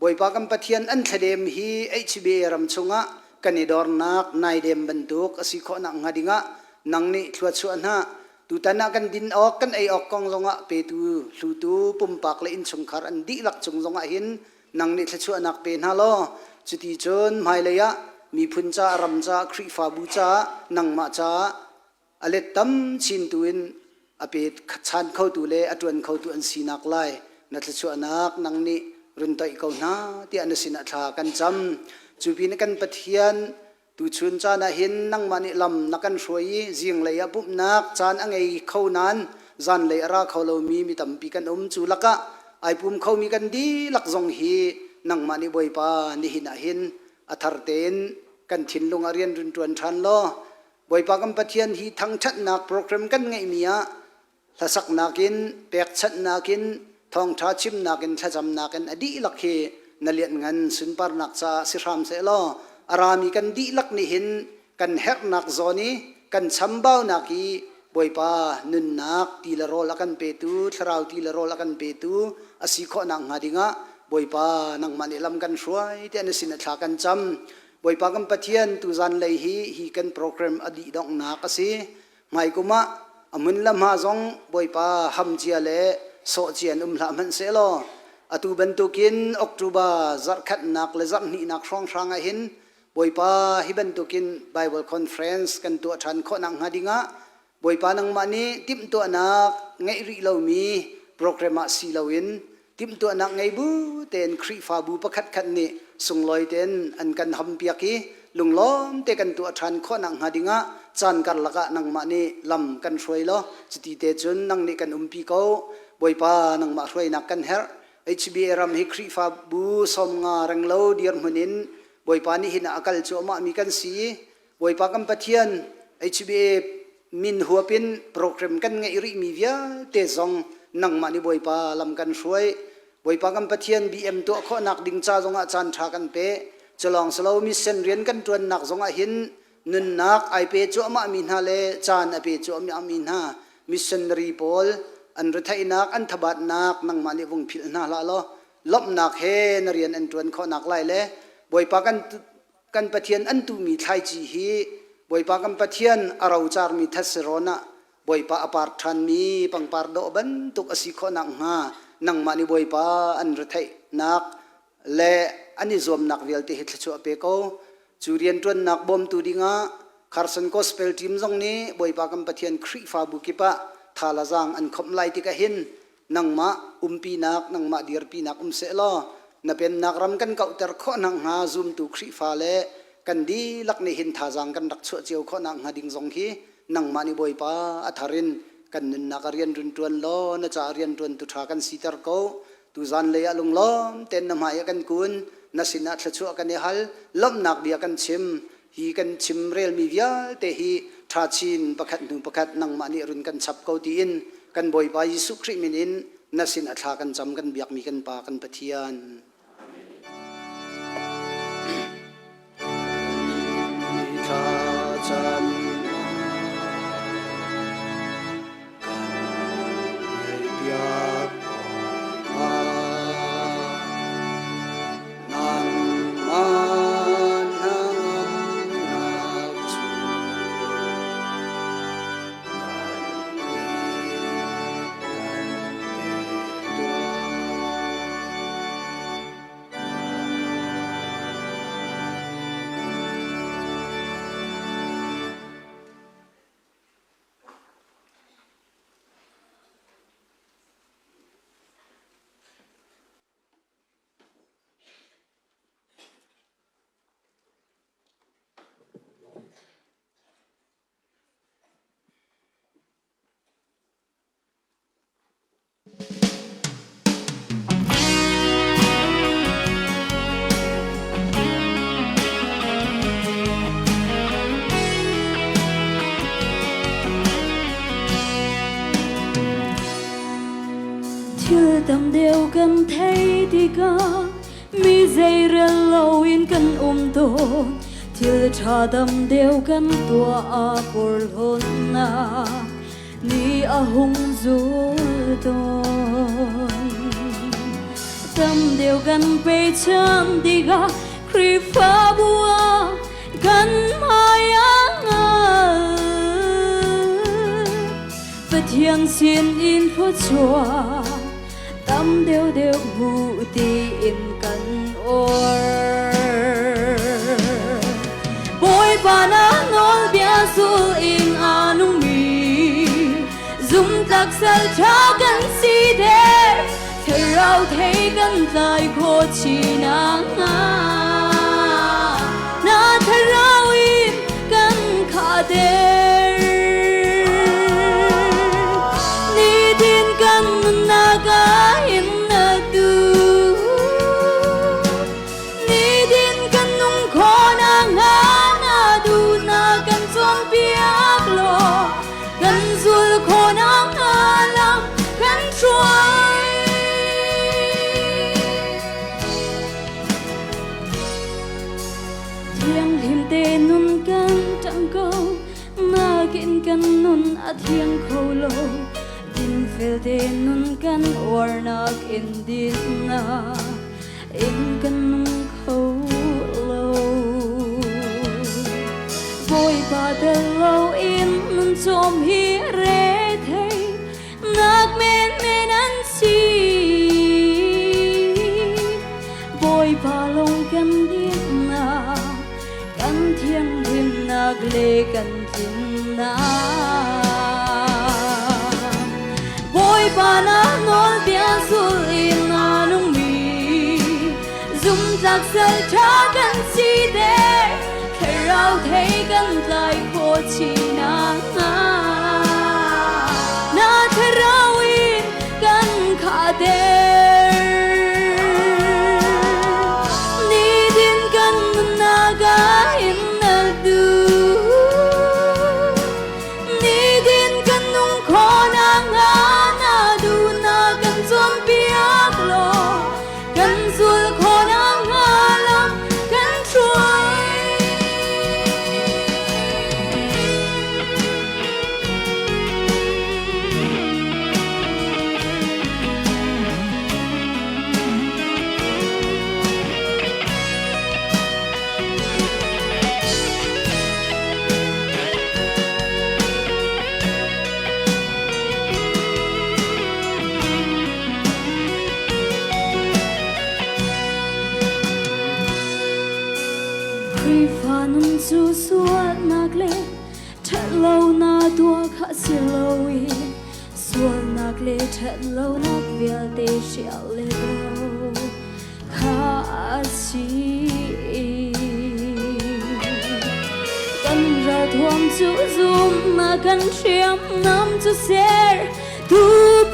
Bawipa kan Pathian an thladem hi HBA ram chungah kan i dornak naidem bantuk a si khawh nak hnga dingah nang nih thluachuah hna. Tutan ah kan din awk kan ei awk kong zongah petu hlutu pumpak le innchungkhar an dihlak cung zongah hin nang nih thluachuahnak pe hna law cuti cun hmailei ah miphun ca ram ca Khrihfabu caah nangmah caah a let tam chin tu in a pe chan khotu le a ṭuan khotu an sinak lai na thluachuahnak nang nih run toih ko hna tiah na sinah thla kan cam. Cu pin kan Pathian, tuchun caan ah hin nangmah nih lam na kan hruai i zinglei ah pumhnak caan a ngei kho nain zanlei a ra kho lomi mi tampi kan um. Cu lakah ai pum khomi kan dihlak zong hi nangmah nih Bawipa nihin ah hin a thar tein kan thinlung ah rian run ṭuan ṭhan law Bawipa kan Pathian hi thangṭhatnak program kan ngeihmi ah hlasaknak in, pekchanhnak in, thawngṭha chimnak in, thlacamnak in a dihlak hi na lianhngan sunparnak caah si hram sehlaw a rami kan dihlak nih hin kan herhnak zawn i kan chambaunak i Bawipa nunnak ti le rawl a kan petu, thlarau ti le rawl a kan petu a si khawhnak hnga dingah Bawipa nangmah nih lam kan hruai tiah na sin a thla kan cam. Bawipa kan Pathian, tuzan lei hi hi kan program a dih donghnak a si. Hmaikum ah a hmun le hma zong Bawipa ham cia le sawh cia in um hlah hmanh sehlaw atu bantukin October zarhkhatnak le zarhhnihnak hrawnghrang ah hin Bawipa hi bantukin Bible Conference kan tuah ṭhan khawhnak hnga dingah Bawipa nangmah nih timhtuahnak ngeih rih lomi program ah si loin timhtuahnak ngei bu tein Khrihfabu pakhatkhat nih sunglawi tein an kan hampiak i lunglawm te kan tuah ṭhan khawhnak hnga dingah caan karlak ah nangmah nih lam kan hruai law cuti te cun nang nih kan umpi ko. Bawipa, nangmah hruainak kan herh. HBA ram hi Khrihfabu 50 renglo dirhmun in Bawipa nih hin a kal cuahmah mi kan si. Bawipa kan Pathian, HBA min huap in program kan ngeih rihmi vialte zong nangmah nih Bawipa lam kan hruai. Bawipa kan Pathian, BM tuah khawhnak ding ca zongah caan ṭha kan pe. Culawng silo mission rian kan ṭuannak zongah hin nunnak ai pe cuahmah mi hna le caan a pe cuahmah mi hna missionary pawl an retheihnak an thabatnak nangmah nih vung philh hna hlah law lawmhnak he na rian an ṭuan khawhnak lai le Bawipa kan Pathian an tuhmi thlaici hi Bawipa kan Pathian a rocarmi thetse rawn ah Bawipa a par ṭhanmi pangpar dawh bantuk a si khawhnak hnga nangmah nih Bawipa an retheihnak le an i zuamnak vialte hi thluachuah pe ko. Cu rianṭuannak bawmtu dingah Carson Gospel Team zong nih Bawipa kan Pathian Khrihfabu kip ah tha le zaang an khawmh lai tikah hin nangmah umpinak, nangmah dirpinak um sehlaw na pennak ram kan kauhter khawh nakhnga zumtu Khrihfa le kan dihlak nih hin thazaang kan rak chuah cio khawh nakhnga ding zong hi nangmah nih Bawipa a thar in kan nunnak a rian run ṭuan law na caah rianṭuantu ṭha kan siter ko. Tuzan lei ah lunglawm tein na hmai ah kan kun, na sinah thluachuah kan i hal, lawmhnak bia kan chim. Hi kan chim relmi vialte hi ṭha chin pakhat hnu pakhat nangmah nih run kan chap ko tiin kan Bawipa Jesuh Khrih min in na sin a thla kan cam kan biakmi kan Pa kan Pathian. Thla cam kan ngaihpiak Bawipa. Nangmah hnangamnak cu kan kan pe tuah. Thil tam deuh kan thei tikah mi zeirel loin kan um tawn. Thil ṭha tam deuh kan tuah ah porhlawtnak ni a hung zul tawn. Tam deuh kan pechan tikah Khrihfabu ah kan hmai ah ngal. Pathian sin in thluachuah tam deuhdeuh hmu tiin kan or. Bawipa na nawlbia zul in a nungmi zumtlak sal ṭha kan si der thlarau thei kan tlai khawh chin nakhnga na thlarau in kan khahter. Nitin kan nunnak ah hin na tu Nitin kan nung khawh nakhnga na duhnak kan cawnpiak law kan zul khawh nakhnga lam kan hruai. Thianghlim te nun kan ṭang ko nakin kan nun a thiang kho lo. Dinfel te nun kan uarnak in dinnak in kan nung kho lo. Bawipa tel lo in nun cawm hi rethei nak menmen an si. Bawipa lawng kan dinnak, kan thianghlimnak le kan tlinnak. Bawipa na nawlbia zul in a nungmi zumtlak sal ṭha kan si der thlarau thei kan tlai khawh chin nakhnga na thlarau in kan khahter. Nitin kan nunnak ah hin na duh. Nitin kan nung khawh nakhnga na duhnak kan cawnpiak law kan zul khawh nakhnga lam kan hruai. Khrihfa nun cu sualnak le ṭhatlonak tuah kha si lo i sualnak le ṭhatlonak vialte hrial le do kha a si. Kan ralthuam cu zumnak kan hriamnam cu ser tu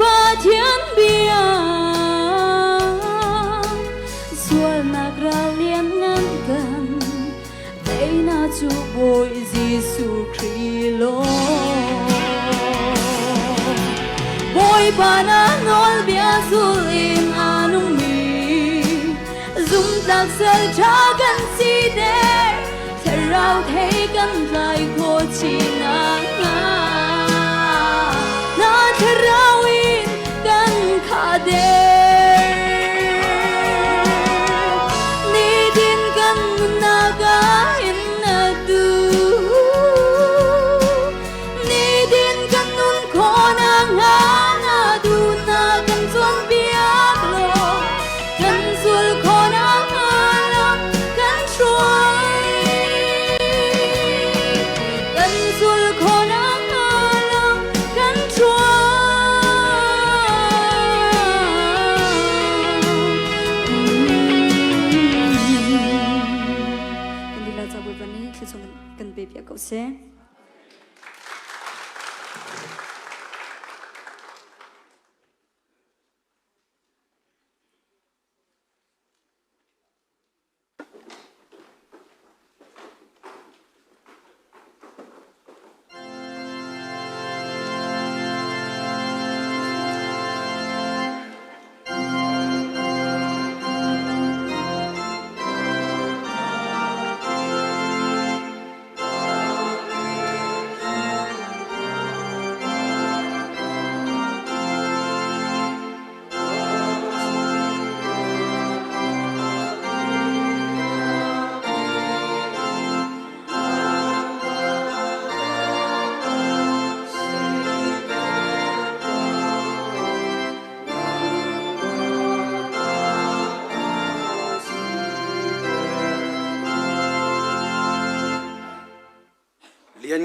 Pathian bia. Sualnak ral lianngan kan teinak cu Bawi Jesuh Khrih lawng. Bawipa na nawlbia zul in a nungmi zumtlak sal ṭha kan si der thlarau thei kan tlai khawh chin nakhnga na thlarau in kan khah der. Nitin kan nunnak ah hin na duh. Nitin kan nun khawh nakhnga na duhnak kan cawnpiak law kan zul khawh nakhnga lam kan hruai. Kan zul khawh nakhnga lam kan hruai. Kan lila ca Bawipa nih thluachuah kan pe piak ko seh.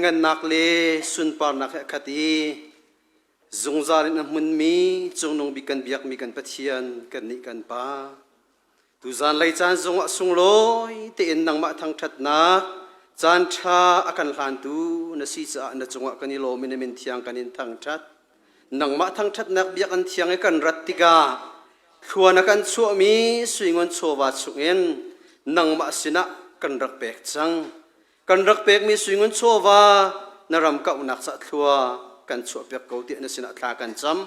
Lianngannak le sunparnak he a khat i zungzal in a hmunmi cungnung bik kan biakmi kan Pathian kannih kan Pa. Tuzan lei caan zongah sunglawi tein nangmah thangṭhatnak caan ṭha a kan hlantu na si caah na cungah kan i lawm i na min thiang kan in thangṭhat. Nangmah thangṭhatnak biakinn thiang i kan rat tikah thlua na kan chuahmi suingun chawva chungin nangmah sinah kan rak pek cang. Kan rak pekmi suingun chawva na ram kauhnak ca thlua kan chuahpiak ko tiah na sinah thla kan cam.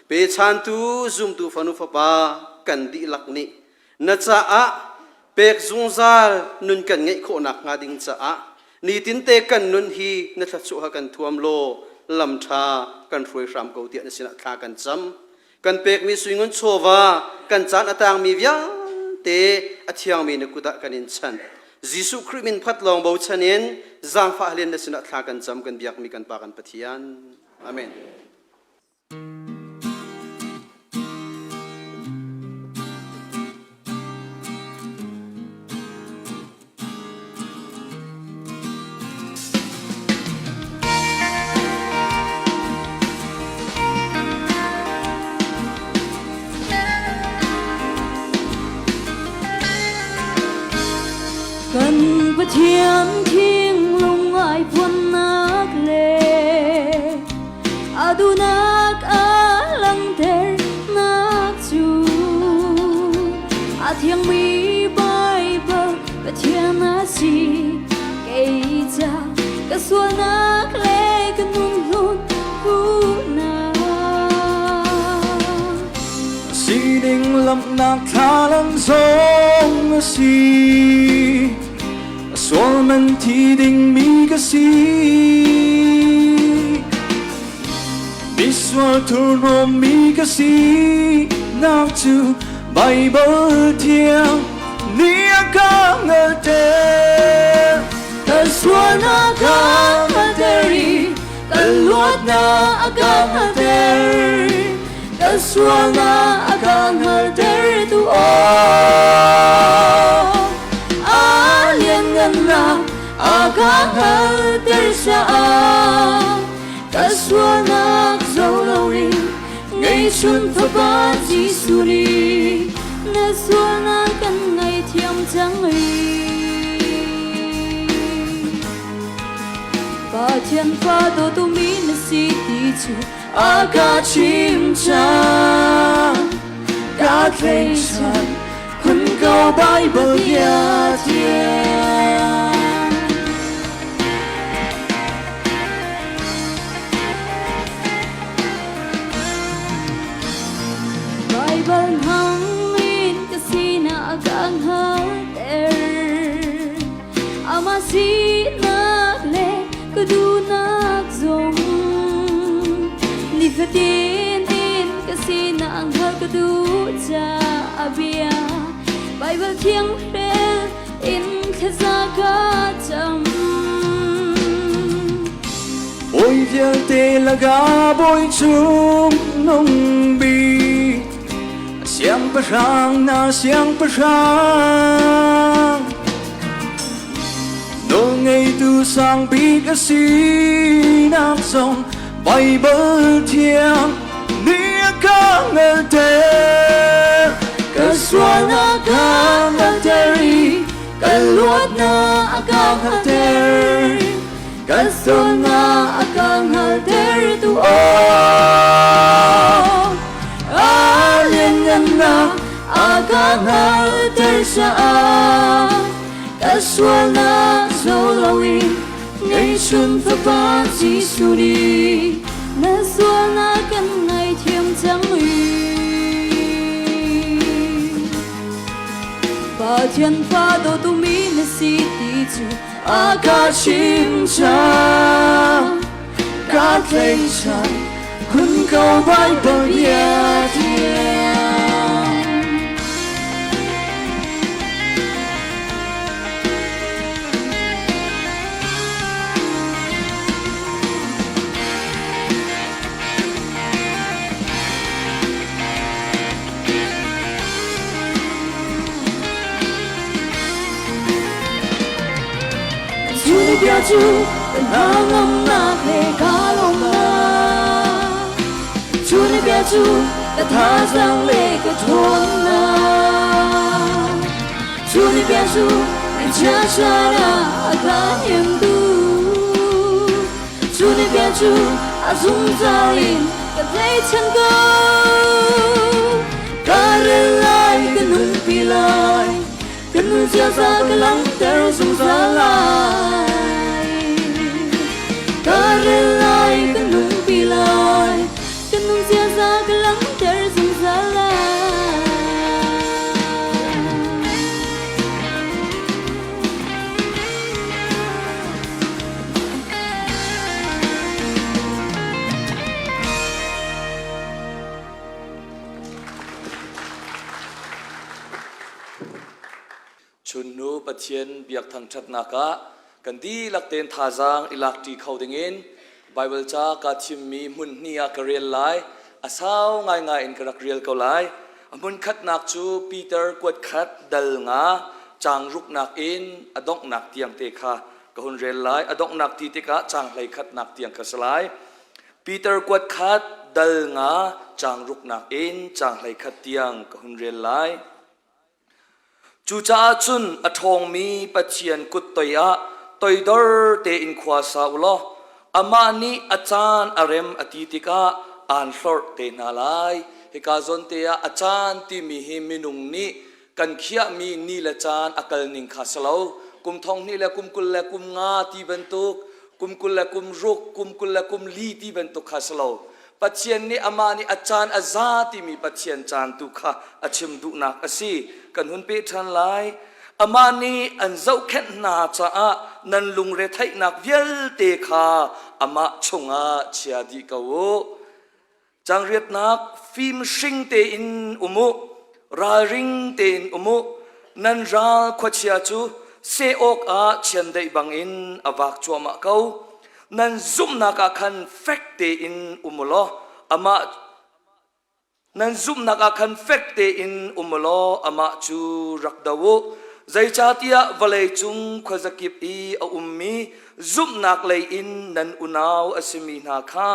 Pechantu zumtu fanu fapa kan dihlak nih na caah pek zungzal nun kan ngeih khawh nakhnga ding caah nitinte kan nun hi na thluachuah kan thuam law lam ṭha kan hruai hram ko tiah na sinah thla kan cam. Kan pekmi suingun chawva kan caan a tangmi vialte a thiangmi na kut ah kan in chanh. Jesuh Khrih min phat lawng bochan in zaangfah hlen na sinah thla kan cam kan biakmi kan Pa kan Pathian. Amen. Kan Pathian thinglung ai phuannak le a duhnak a langhternak cu a thiangmi Baibal Pathian a si. Kei ca ka sualnak le ka nun hlun huhnak. Sining lamnak thlalang zong a si. A sual man thi dingmi ka si. Misual thurhnawmmi ka si nak cu Bible thiang nih a ka hngalhter. Ka sualnak ka hngalhter i ka luatnak a ka hngalhter. Ka sualnak a ka hngalhter tu aw. A lianngannak a ka hngalhter caah ka sualnak zo loin Ngeihchun Fapa Jesuh nih na sualnak kan ngaihthiam cang Pathian fa dawtu mi na si ti cu a ka chim cang. Ka tleichan kun ko Bible bia thiang. Baibal hmangin ka sinak ka hngalhter. Amah sinak le ka duhnak zong nifatin in ka sinak hngalh ka duh caah bia Baibal thiang rel in thlaza ka cam. Bawi vialte lakah bawi chung nung bik siangpahrang na siangpahrang nawlngeitu sang bik a sinak zong Bible thiang nih a ka hngalhter. Ka sualnak ka hngalhter i ka luatnak a ka hngalhter. Ka sualnak a ka hngalhtertu aw. A lianngannak a ka hngalhter caah ka sualnak zo loin ngeihchun Fapa Jesuh nih na sualnak kan ngaihthiam cang i Pathian fa dawtu mi na si ti cu a ka chim cang ka tleichan kun ko Bible bia thiang. Cu bia cu kan Hnangamnak he kaa lawmnak. Cu na bia cu ka thazaang le ka ṭhawnnak. Cu na bia cu na chiachan ah a ka hnemtu. Cu na bia cu a zungzal in ka tlaihchan ko. Ka rel lai, ka nunpi lai, ka nun ziaza ka langhter zungzal lai. Ka rel lai, ka nunpi lai, ka nun ziaza ka langhter zungzal lai. Chunnu Pathian biak thangṭhatnak ah kan dihlak tein thazaang i lakṭi kho dingin Baibal ca kaa thimmi hmun hnih ah ka rel lai. A sau ngaingai in ka rak rel ko lai. A hmun khatnak cu Peter kuat khat dal nga caang ruknak in a donghnak tiang te kha ka hun rel lai. A donghnak ti tikah caang hlei khatnak tiang kha si lai. Peter kuat khat dal nga caang ruknak in caang hlei khat tiang ka hun rel lai. Cucaah cun a ṭhawngmi Pathian kut toiah toidor tein khua sa u law amah nih a caan a rem a ti tikah aan hlorh te hna lai. Hika zawn te ah a caan timi hi minung nih kan khiahmi ni le caan a kal ning kha si lo. Kum thong hnih le kum 20 le kum nga ti bantuk, kum 20 le kum ruk, kum 20 le kum li ti bantuk kha si lo. Pathian nih amah nih a caan a za timi Pathian caan tu kha a chim duhnak a si. Kan hun peh ṭhan lai. Amah nih an zohkhenh hna caah nan lungre theihnak vialte kha amah chungah chia dih ko u. Cangriatnak fimhring tein um u, ralring tein um u. Nan ral khuachia cu seh awkah chiandeih bangin a vak cuahmah ko. Nan zumhnak ah khan fek tein um u law amah nan zumhnak ah khan fek tein um u law amah cu rak do u. Zeicahtiah vawlei cung khuazakip i a ummi zumhnak lei in nan unau a simi hna kha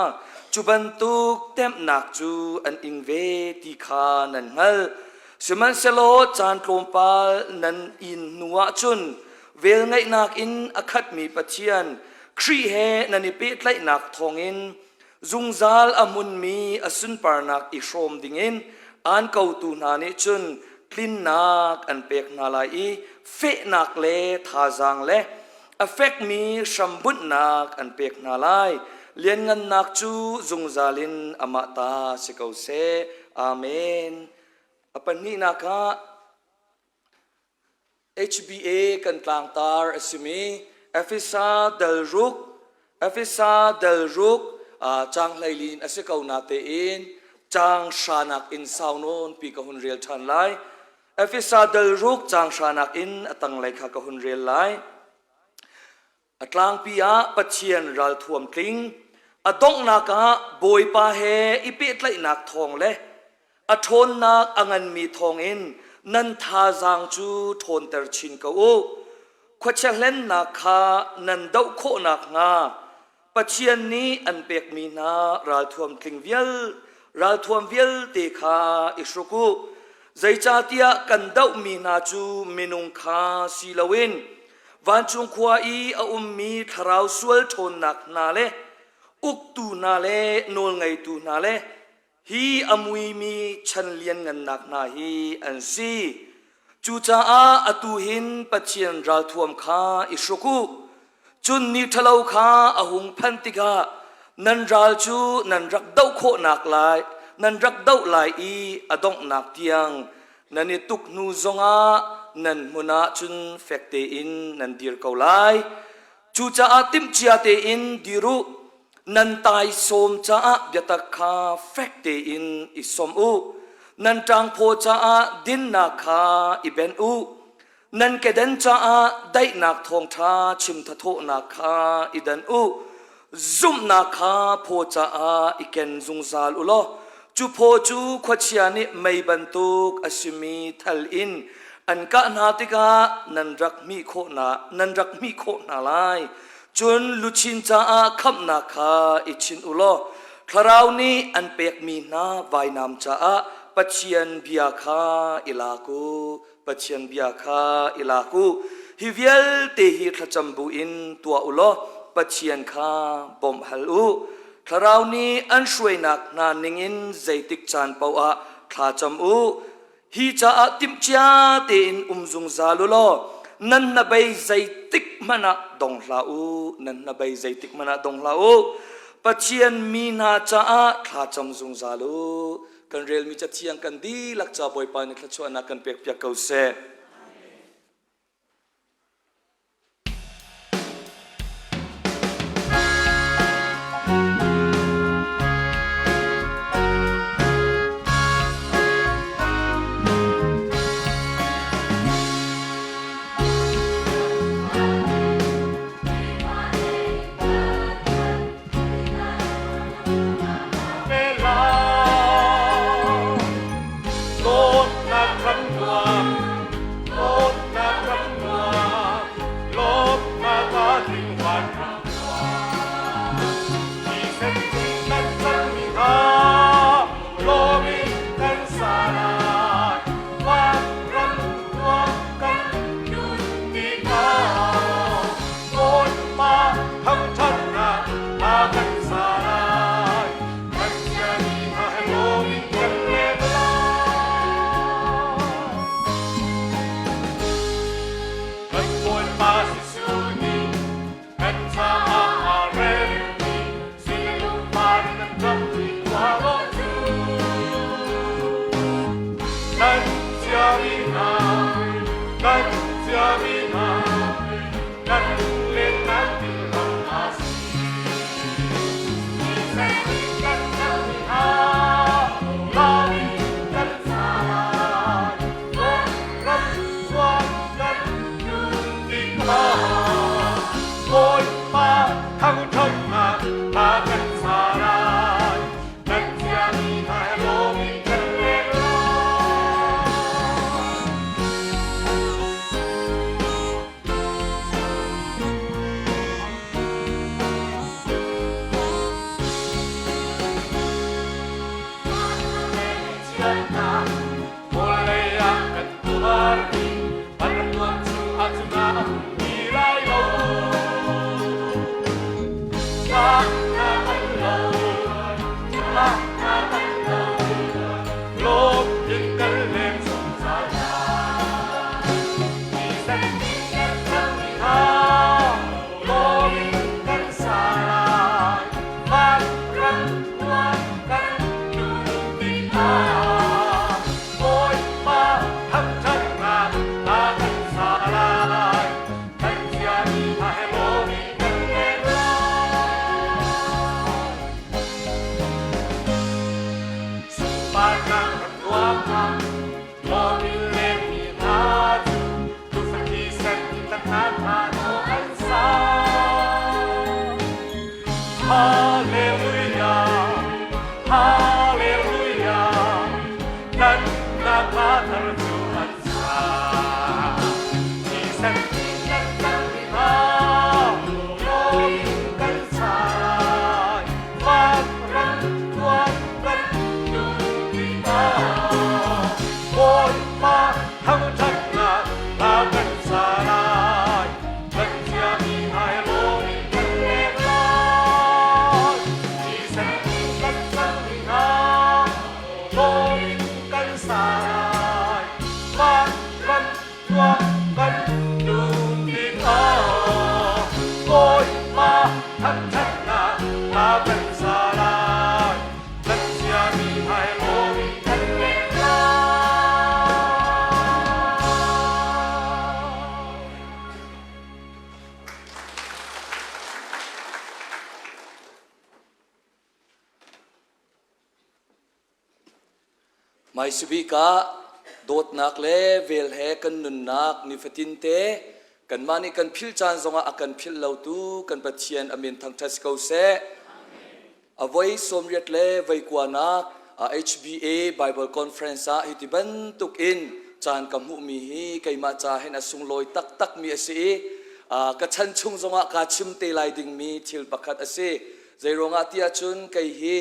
cu bantuk temhnak cu an ing ve ti kha nan hngalh. Sihmanhsehlaw caan tlawmpal nan in hnuah cun velngeihnak in a khatmi Pathian Khrih he nan i pehtlaihnak thawngin zungzal a hmunmi a sunparnak i hrawm dingin aan kotu hna nih cun tlinnak an pek hna lai i fehnak le thazaang le a fekmi hrambunhnak an pek hna lai. Lianngannak cu zungzal in amah ta si ko seh. Amen. A pahnihnak ah HBA kan tlangtar a simi Efesa dal ruk Efesa dal ruk caang hleilin a si ko na tein caang hranak in sau nawn pi ka hun rel ṭhan lai. Efesa dal ruk caang hranak in a tanglei kha ka hun rel lai. A tlangpi ah Pathian ralthuam tling, a donghnak ah Bawipa he i pehtlaihnak thawng le a ṭhawnnak a nganmi thawngin nan thazaang cu ṭhawnter chin ko u. Khuachia hlennak kha nan doh khawh nakhnga Pathian nih an pekmi hna ralthuam tling vial ralthuam vialte kha i hruk u. Zeicahtiah kan dohmi hna cu minung kha si loin Vancung khua i a ummi thlarau sual ṭhawnnak hna le uktu hna le nawlngeitu hna le hi a muimi chan lianngannak hna hi an si. Cucaah atu hin Pathian ralthuam kha i hruk u. Cun ni ṭhalo kha a hung phanh tikah nan ral cu nan rak doh khawhnak lai nan rak doh lai i a donghnak tiang nan i tuk hnu zongah nan hmun ah cun fek tein nan dir ko lai. Cucaah timhcia tein dir u, nan taisawm caah biatak kha fek tein i sawm u, nan ṭangphaw caah dinnak kha i benh u, nan keden caah daihnak thawngṭha chim thathawhnak kha i dan u. Zumhnak kha phaw caah i ken zungzal u law cu phaw cu khuachia nih mei bantuk a simi thal in an kah hna tikah nan rak hmih khawh hna nan rak hmih khawh hna lai. Cun luchin caah khamhnak kha i chinh u law Thlarau nih an pekmi hna vainam caah Pathian bia kha i lak u. Pathian bia kha i lak u. Hi vialte hi thlacam buin tuah u law Pathian kha bawmh hal u. Thlarau nih an hruainak hna ningin zeitik caan paoh ah thla cam u. Hi caah timhcia tein um zungzal u law nan hnabei zeitik hmanh ah dong hlah u. Nan hnabei zeitik hmanh ah dong hlah u. Pathian mi hna caah thla cam zungzal u. Kan relmi cathiang kan dihlak ca Bawipa nih thluachuahnak kan pekpiak ko seh. Dawtnak ram nuam, dawtnak ram nuam, lawmhnak a tling van ram nuam. Thisen kan cangmi hna, lawm in kan sa lai. Van ram nuam kan nun tikah, Bawipa thangṭhatnak hla kan sa lai. Kan siami hna he lawm in kan leng lai. Kan Bawipa Jesuh nih kan caah aa remmi silungpar kan ram i khua dawh cu. Kan siami hna, kan siami hna, kan lennak ding ram a si. Bawipa thangṭhatnak hla kan sa lai, kan thiami hna he lawm in kan leng lai. Vawlei ah kan tuarmi van chung ah cun a um ti lai lo. Tlaknak an lo, tlaknak an lo, lawm in kan leng zungzal lai. Thisen hna lawm in kan sa lai. Van ram nuam kan nun tikah Bawipa thangṭhatnak hla kan sa lai. Kan thiami hna he lawm in kan leng lai. Sunparnak ram nuam ah lawm in lengmi hna cu Tuufa thisen tlanhnak hla nawl an sa. Hallelujah, Hallelujah, tlanhnak hla thar cu an sa. Thisen kan cangmi hna, lawm in kan sa lai. Van ram tuan kan nun tikah, Bawipa thangṭhatnak hla kan sa lai. Kan thiami ai lawm in kan leng lai. Thisen kan cangmi hna, lawm in kan sa lai. Van ram tuah kan nun tikah, Bawipa thangṭhatnak hla kan sa lai. Kan siami ai lawm in kan leng lai. Hmaisabik ah dawtnak le vel he kan nunnak nifatin te kanmah nih kan philh caan zongah a kan philh lotu kan Pathian a min thangṭhat si ko seh. A voi 80 le voi kuanak HBA Bible Conference ah hiti bantuk in caan ka hmuhmi hi keimah ca hin a sunglawi taktakmi a si i. Ka chan chung zongah kaa chim te lai dingmi thil pakhat a si. Zeiruangah tiah cun kei hi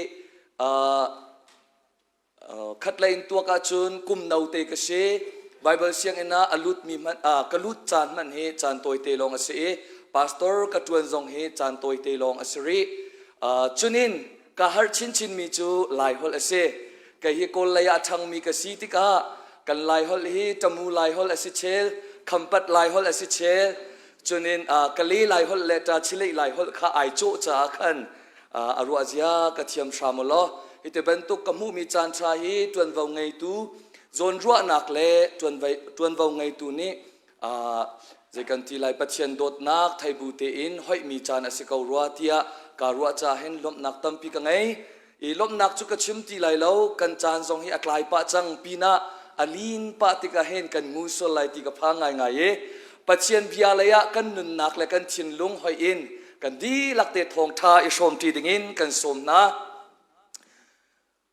Khatlei in tuak ahcun kum note ka si. Baibal sianginn ah a lutmi hmanh ka lut caan hmanh hi caan tawite lawng a si i pastor ka ṭuan zong hi caan tawite lawng a si rih. Cunin ka harh chinchinmi cu Laiholh a si. Kei hi Kawl lei ah a ṭhangmi ka si tikah kan Laiholh hi Tamu Laiholh a si chel, Khampat Laiholh a si chel, cunin Kale Laiholh le Tachileih Laiholh kha ai cawh caah khan a ruah zia ka thiam hram u law hi ti bantuk ka hmuhmi caan ṭha hi ṭuanvo ngeitu zawnruahnak le ṭuanvo ngeitu nih zei kan ti lai Pathian dawtnak theibu tein hoihmi caan a si ko rua tiah kaa ruah caah hin lawmhnak tampi ka ngei. I lawmhnak cu ka chim ti lai lo kan caan zong hi a tlai pah cang pinah a lin pah tikah hin kan ngu sual lai ti ka phang ngaingai i Pathian bia lei ah kan nunnak le kan thinlung hoih in kan dihlak te thawngṭha i hrawmṭi dingin kan sawm hna.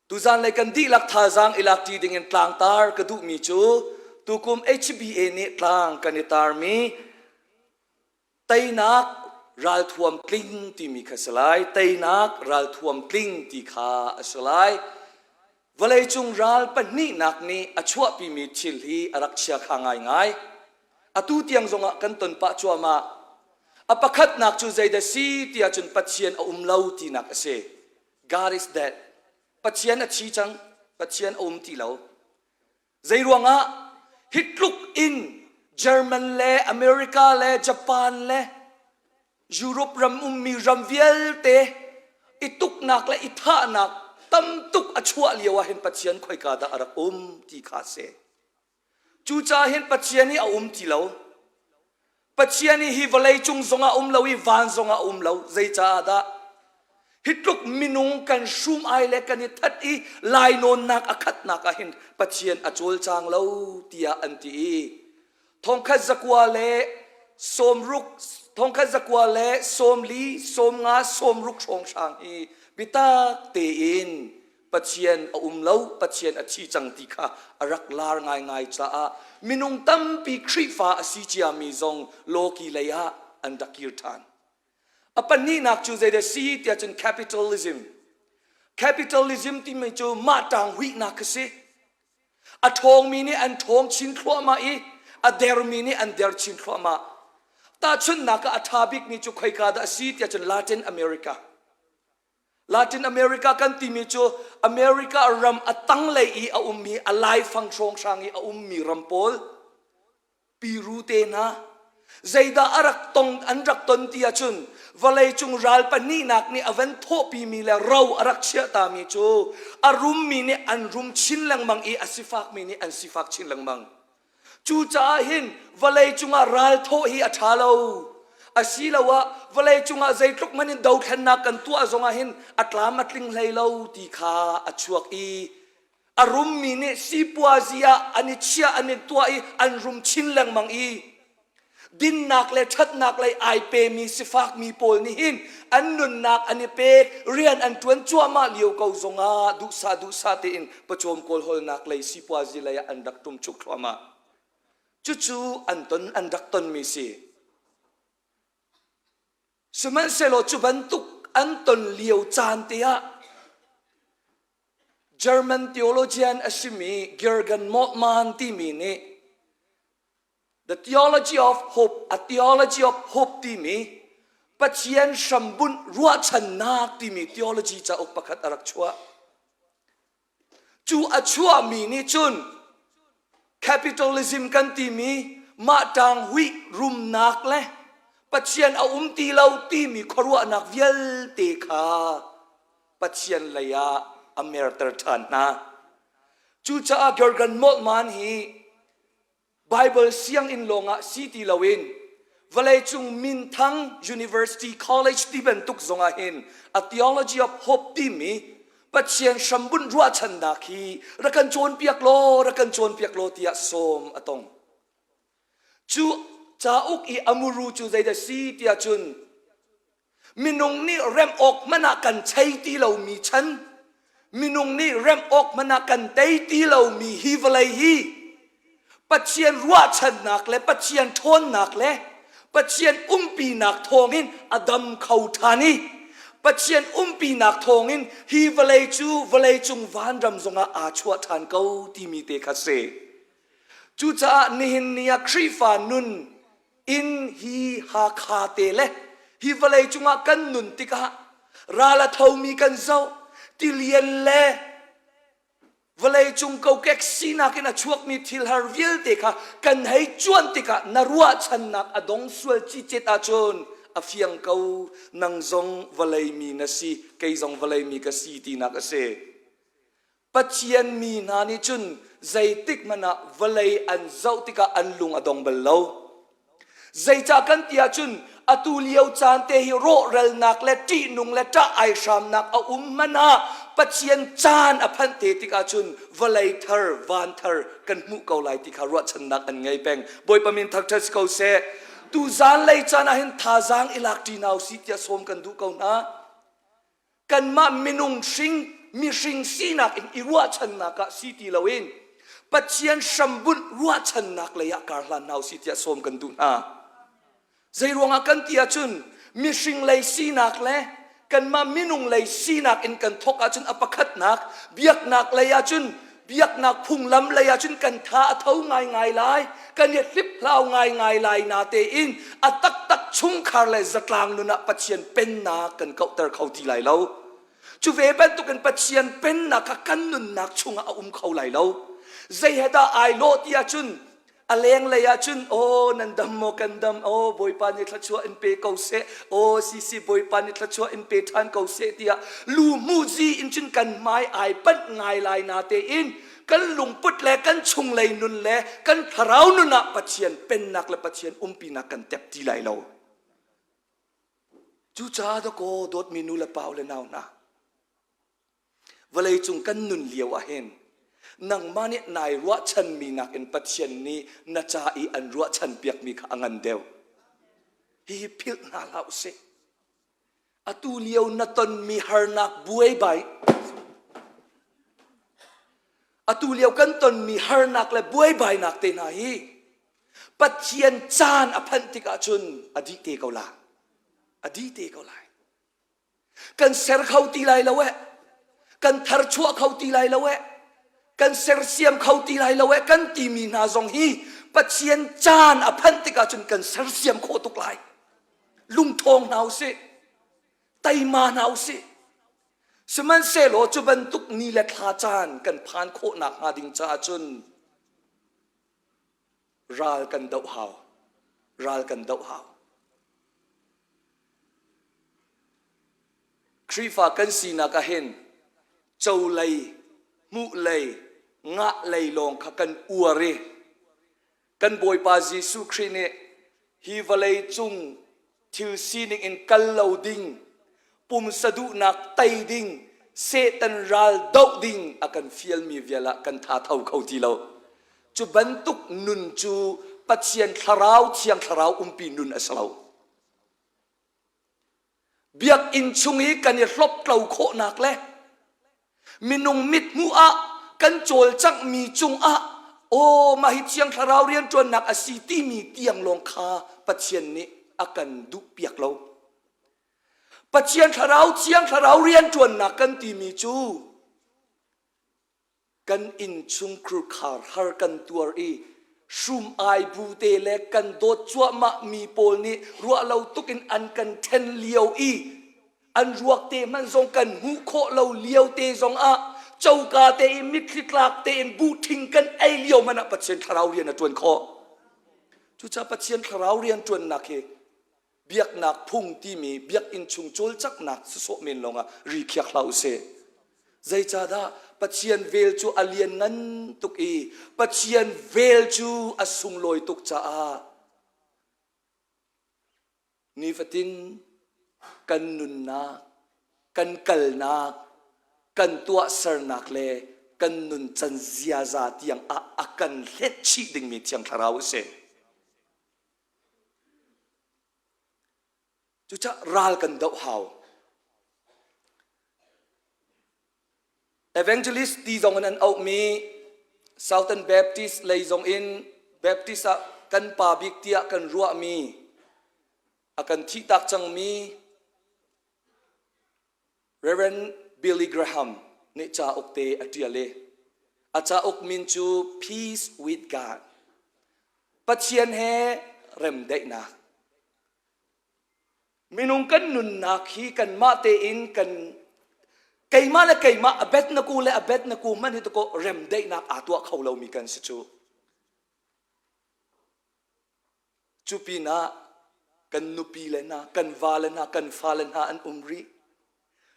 Tuzan lei kan dihlak thazaang i lakṭi dingin tlangtar ka duhmi cu tukum HBA nih tlang kan i tarmi teinak ralthuam tling timi kha si lai. Teinak ralthuam tling ti kha a si lai. Vawleicung ral pahnihnak nih a chuahpimi thil hi a rak chiakha ngaingai. Atu tiang zongah kan ton pah cuahmah. A pakhatnak cu zeidah si tiah cun Pathian a um lo tinak a si. God is dead. Pathian a thi cang. Pathian a um ti lo. Zeiruangah hi tluk in German le America le Japan le Europe ram ummi ram vialte i tuknak le i thahnak tam tuk a chuah lio ah hin Pathian khoika dah a rak um ti kha a si. Cucaah hin Pathian hi a um ti lo. Pathian hi hi vawlei cung zongah um lo i van zongah um lo. Zeicaah dah? Hi tluk minung kan hrum ai le kan i that i lainawnnak a khatnak ah hin Pathian a cawlcang lo tiah an ti i thongkhat zakua le sawmruk thongkhat zakua le sawmli sawmnga sawmruk hrawnghrang hi biatak tein Pathian a um lo, Pathian a thi cang ti kha a rak lar ngaingai caah minung tampi Khrihfa a si ciami zong lawki lei ah an rak kir ṭhan. A pahnihnak cu zeidah si tiah cun capitalism. Capitalism timi cu mah ṭang huihnak kha si. A ṭhawngmi nih an ṭhawng chin thluahmah i a dermi nih an der chin thluahmah. Tahchunhnak ah a ṭha bikmi cu khoika dah a si tiah cun Latin America. Latin America kan timi cu America ram a tanglei i a ummi a laifang hrawnghrang i a ummi ram pawl Peru te hna zeidah a rak tong an rak ton ti ahcun vawleicung ral pahnihnak nih a van thawhpimi le ro a rak chiahtami cu a rummi nih an rum chin lengmang i a sifakmi nih an sifak chin lengmang. Cucaah hin vawleicung ah ral thawh hi a ṭha lo. Asiloah vawleicung ah zeitluk hmanh in dothlennak kan tuah zongah hin a tlam a tling hlei lo ti kha a chuak i a rummi nih sipuazi ah an i chiah an i tuah i an rum chin lengmang i dinnak le ṭhatnak lei ai pemi sifakmi pawl nih hin an nunnak an i pek rian an ṭuan cuahmah lio ko zongah duhsah duhsah tein pawcawm kawlhawlnak lei sipuazi lei ah an rak ṭumchuk thluahmah cucu an ton an rak tonmi si sihmanhsehlaw cu bantuk an ton lio caan te ah German theologian a simi Jürgen Moltmann timi nih The Theology of Hope, A Theology of Hope timi Pathian hrambunh ruahchannak timi theology cauk pakhat a rak chuah. Cu a chuahmi nih cun capitalism kan timi mah ṭang huih rumnak le Pathian a um ti lo timi khuaruahnak vialte kha Pathian lei ah a merter ṭhan hna. Cucaah Jürgen Moltmann hi Bible sianginn lawngah si ti loin vawleicung minthang University College ti bantuk zongah hin a theology of hope timi Pathian hrambunh ruahchannak hi rak kan cawnpiak law rak kan cawnpiak law tiah sawm a tong. Cu cauk i a muru cu zeidah si tiah cun Minung nih remh awk hmanh ah kan chei ti lomi chan, minung nih remh awk hmanh ah kan tei ti lomi hi vawlei hi Pathian ruahchannak le Pathian ṭhawnnak le Pathian umpinak thawngin a dam kho ṭhan i Pathian umpinak thawngin hi vawlei cu vawlei cung vanram zongah aa chuah ṭhan ko timi te kha si. Cucaah nihin ni ah Khrihfa nun in hi Hakha te le hi vawlei cungah kan nun tikah ral a thomi kan zoh, tilian le Vawleicung kokek sinak in a chuakmi thil har vialte kha kan hei cuan tikah na ruahchannak a dong sual cicet ahcun a fiang ko nang zong vawlei mi na si kei zong vawlei mi ka si tinak a si. Pathian mi hna nih cun zeitik hmanh ah vawlei an zoh tikah an lung a dong bal lo. Zeicah kan ti ahcun atu lio caan te hi rawhralnak le ṭihnung le ṭah aihramnak a um hmanh ah Pathian caan a phanh te tikah cun vawlei thar van thar kan hmuh ko lai ti kha ruahchannak an ngei peng. Bawipa min thangṭhat si ko seh. Tu zanlei caan ah hin thazaang i lak ṭi hna usih tiah sawm kan duh ko hna. Kanmah minung hring mihring sinak in i ruahchannak ah si ti loin Pathian hrambunh ruahchannak lei ah kar hlan hna usih tiah sawm kan duh hna. Zei ruangah kan ti ahcun mihring lei sinak le kanmah minung lei sinak in kan thawk ahcun a pakhatnak biaknak lei ahcun biaknak phunglam lei ahcun kan tha a tho ngaingai lai kan i hliphlau ngaingai lai na tein a taktak chungkhar le zatlang nun ah Pathian pennak kan kauhter kho ti lai lo cu ve bantukin Pathian pennak kha kan nunnak chungah a um kho lai lo zei he dah ai lawh ti ahcun A lenglei ah cun aw nan dam maw kan dam aw Bawipa nih thluachuah in pe ko seh aw sisi Bawipa nih thluachuah in pe ṭhan ko seh tiah lu muzi in cun kan hmai ai panh ngai lai na tein kan lungput le kan chunglei nun le kan thlarau nun ah Pathian pennak le Pathian umpinak kan tep ti lai lo. Cucaah dakaw dawtmi nu le pa le nau hna Vawleicung kan nun lio ah hin nangmah nih nai ruahchanmi nakin Pathian nih na ca i an ruahchan piakmi kha a ngan deuh. Hihi philh hna hlah usih. Atu lio na tonmi harnak buaibai atu lio kan tonmi harnak le buaibainak te hna hi Pathian caan a phanh tikah cun a dih te ko la. A dih te ko lai. Kan ser kho ti lai lo eh. Kan tharchuah kho ti lai lo eh. Kan sersiam kho ti lai lo eh kan timi hna zong hi Pathian caan a phanh tikah cun kan sersiam khawh tuk lai. Lungthawng hna usih. Teima hna usih. Sihmanhsehlaw cu bantuk ni le thla caan kan phan khawh nakhnga ding caah cun ral kan doh hau. Ral kan doh hau. Khrihfa kan sinak ah hin co lei, hmuh lei, ngah lei lawng kha kan uar i kan Bawipa Jesuh Khrih nih hi vawlei cung thil sining in kal lo ding, pumsa duhnak tei ding, Satan ral doh ding a kan fialmi vial ah kan tha tho kho ti lo. Cu bantuk nun cu Pathian thlarau, thiang thlarau umpi nun a si lo. Biakinn chung i kan i hloptlo khawhnak le minung mithmuh ah kan cawlcanghmi cungah aw mah hi thiang thlarau rianṭuannak a si timi tiang lawng kha Pathian nih a kan duhpiak lo. Pathian thlarau thiang thlarau rianṭuannak kan timi cu kan innchungkhur khar har kan tuar i hrum ai bu te le kan dawt cuahmah mi pawl nih ruah lo tuk in an kan ṭhen lio i an ruak te hmanh zong kan hmuh khawh lo lio te zong ah coka te i mitthli tlak tein buhṭhing kan ei lio hmanh ah Pathian thlarau rian a ṭuan khawh. Cucaah Pathian thlarau rian ṭuannak hi biaknak phung timi biakinn chung cawlcanghnak sawsawh men lawngah ri khiak hlah usih. Zeicahdah Pathian vel cu a lian ngan tuk i Pathian vel cu a sunglawi tuk caah nifatin kan nunnak, kan kalnak, kan tuahsernak le kan nuncan ziaza tiang ah a kan hlet chih dingmi Thiang Thlarau a si. Cucaah ral kan doh hau. Evangelist ti zong in an auhmi Southern Baptist lei zong in Baptist ah kan pa bik tiah kan ruahmi. A kan thihtak cangmi Reverend Billy Graham nih cauk te a ṭial i a cauk min cu Peace with God. Pathian he remdaihnak. Minung kan nunnak hi kanmah tein kan keimah le keimah a bet na ku le a bet na ku hmanh hi tukaw remdaihnak aa tuah kho lomi kan si cu. Cu pinah kan nupi le hna, kan va le hna, kan fale hna an um rih.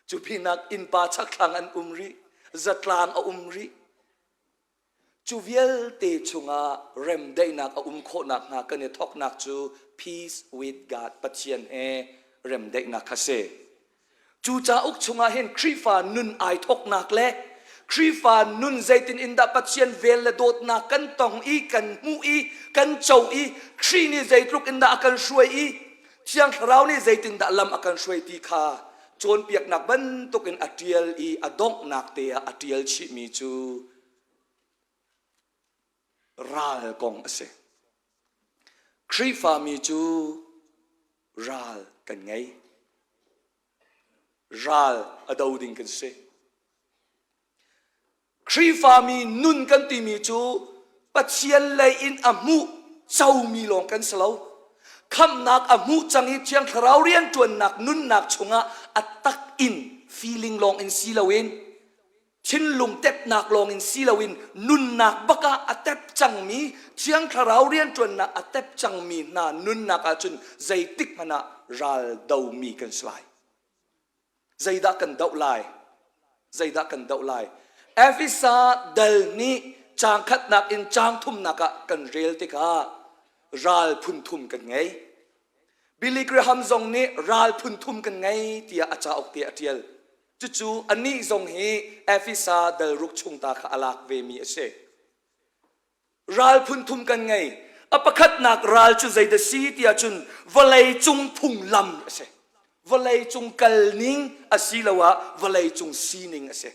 Cu pinah innpa chakthlang an um rih, zatlang a um rih. Cu vialte chungah remdaihnak a um khawhnak hnga kan i thawknak cu peace with God Pathian he remdaihnak kha si. Cu cauk chungah hin Khrihfa nun ai thawknak le Khrihfa nun zeitin in dah Pathian vel le dawtnak kan tong i kan hmuh i kan co i Khrih nih zeitluk in dah a kan hruai i Thiang Thlarau nih zeitindah lam a kan hruai ti kha cawnpiaknak bantukin a ṭial i a donghnak te ah a ṭial chihmi cu ral kong a si. Khrihfami cu ral kan ngei. Ral a do ding kan si. Khrihfami nun kan timi cu Pathian lei in a hmuh comi lawng kan si lo. Khamhnak a hmuh cang i Thiang Thlarau rianṭuannak nunnak chungah a tak in feeling lawng in si loin thinlung tepnak lawng in si loin nunnak bak ah a tep cangmi Thiang Thlarau rianṭuannak a tep cangmi hna nunnak ahcun zeitik hmanh ah ral domi kan si lai. Zeidah kan doh lai? Zeidah kan doh lai? Efesa dal nih caang khatnak in caang thumnak ah kan rel tikah ral phun thum kan ngei. Billy Graham zong nih ral phun thum kan ngei tiah a cauk te a ṭial. Cucu anih zong hi Efesa dal ruk chung ta kha a lak vemi a si. Ral phun thum kan ngei. A pakhatnak ral cu zeidah si tiah cun vawlei cung phunglam a si. Vawlei cung kalning asiloah vawlei cung sining a si.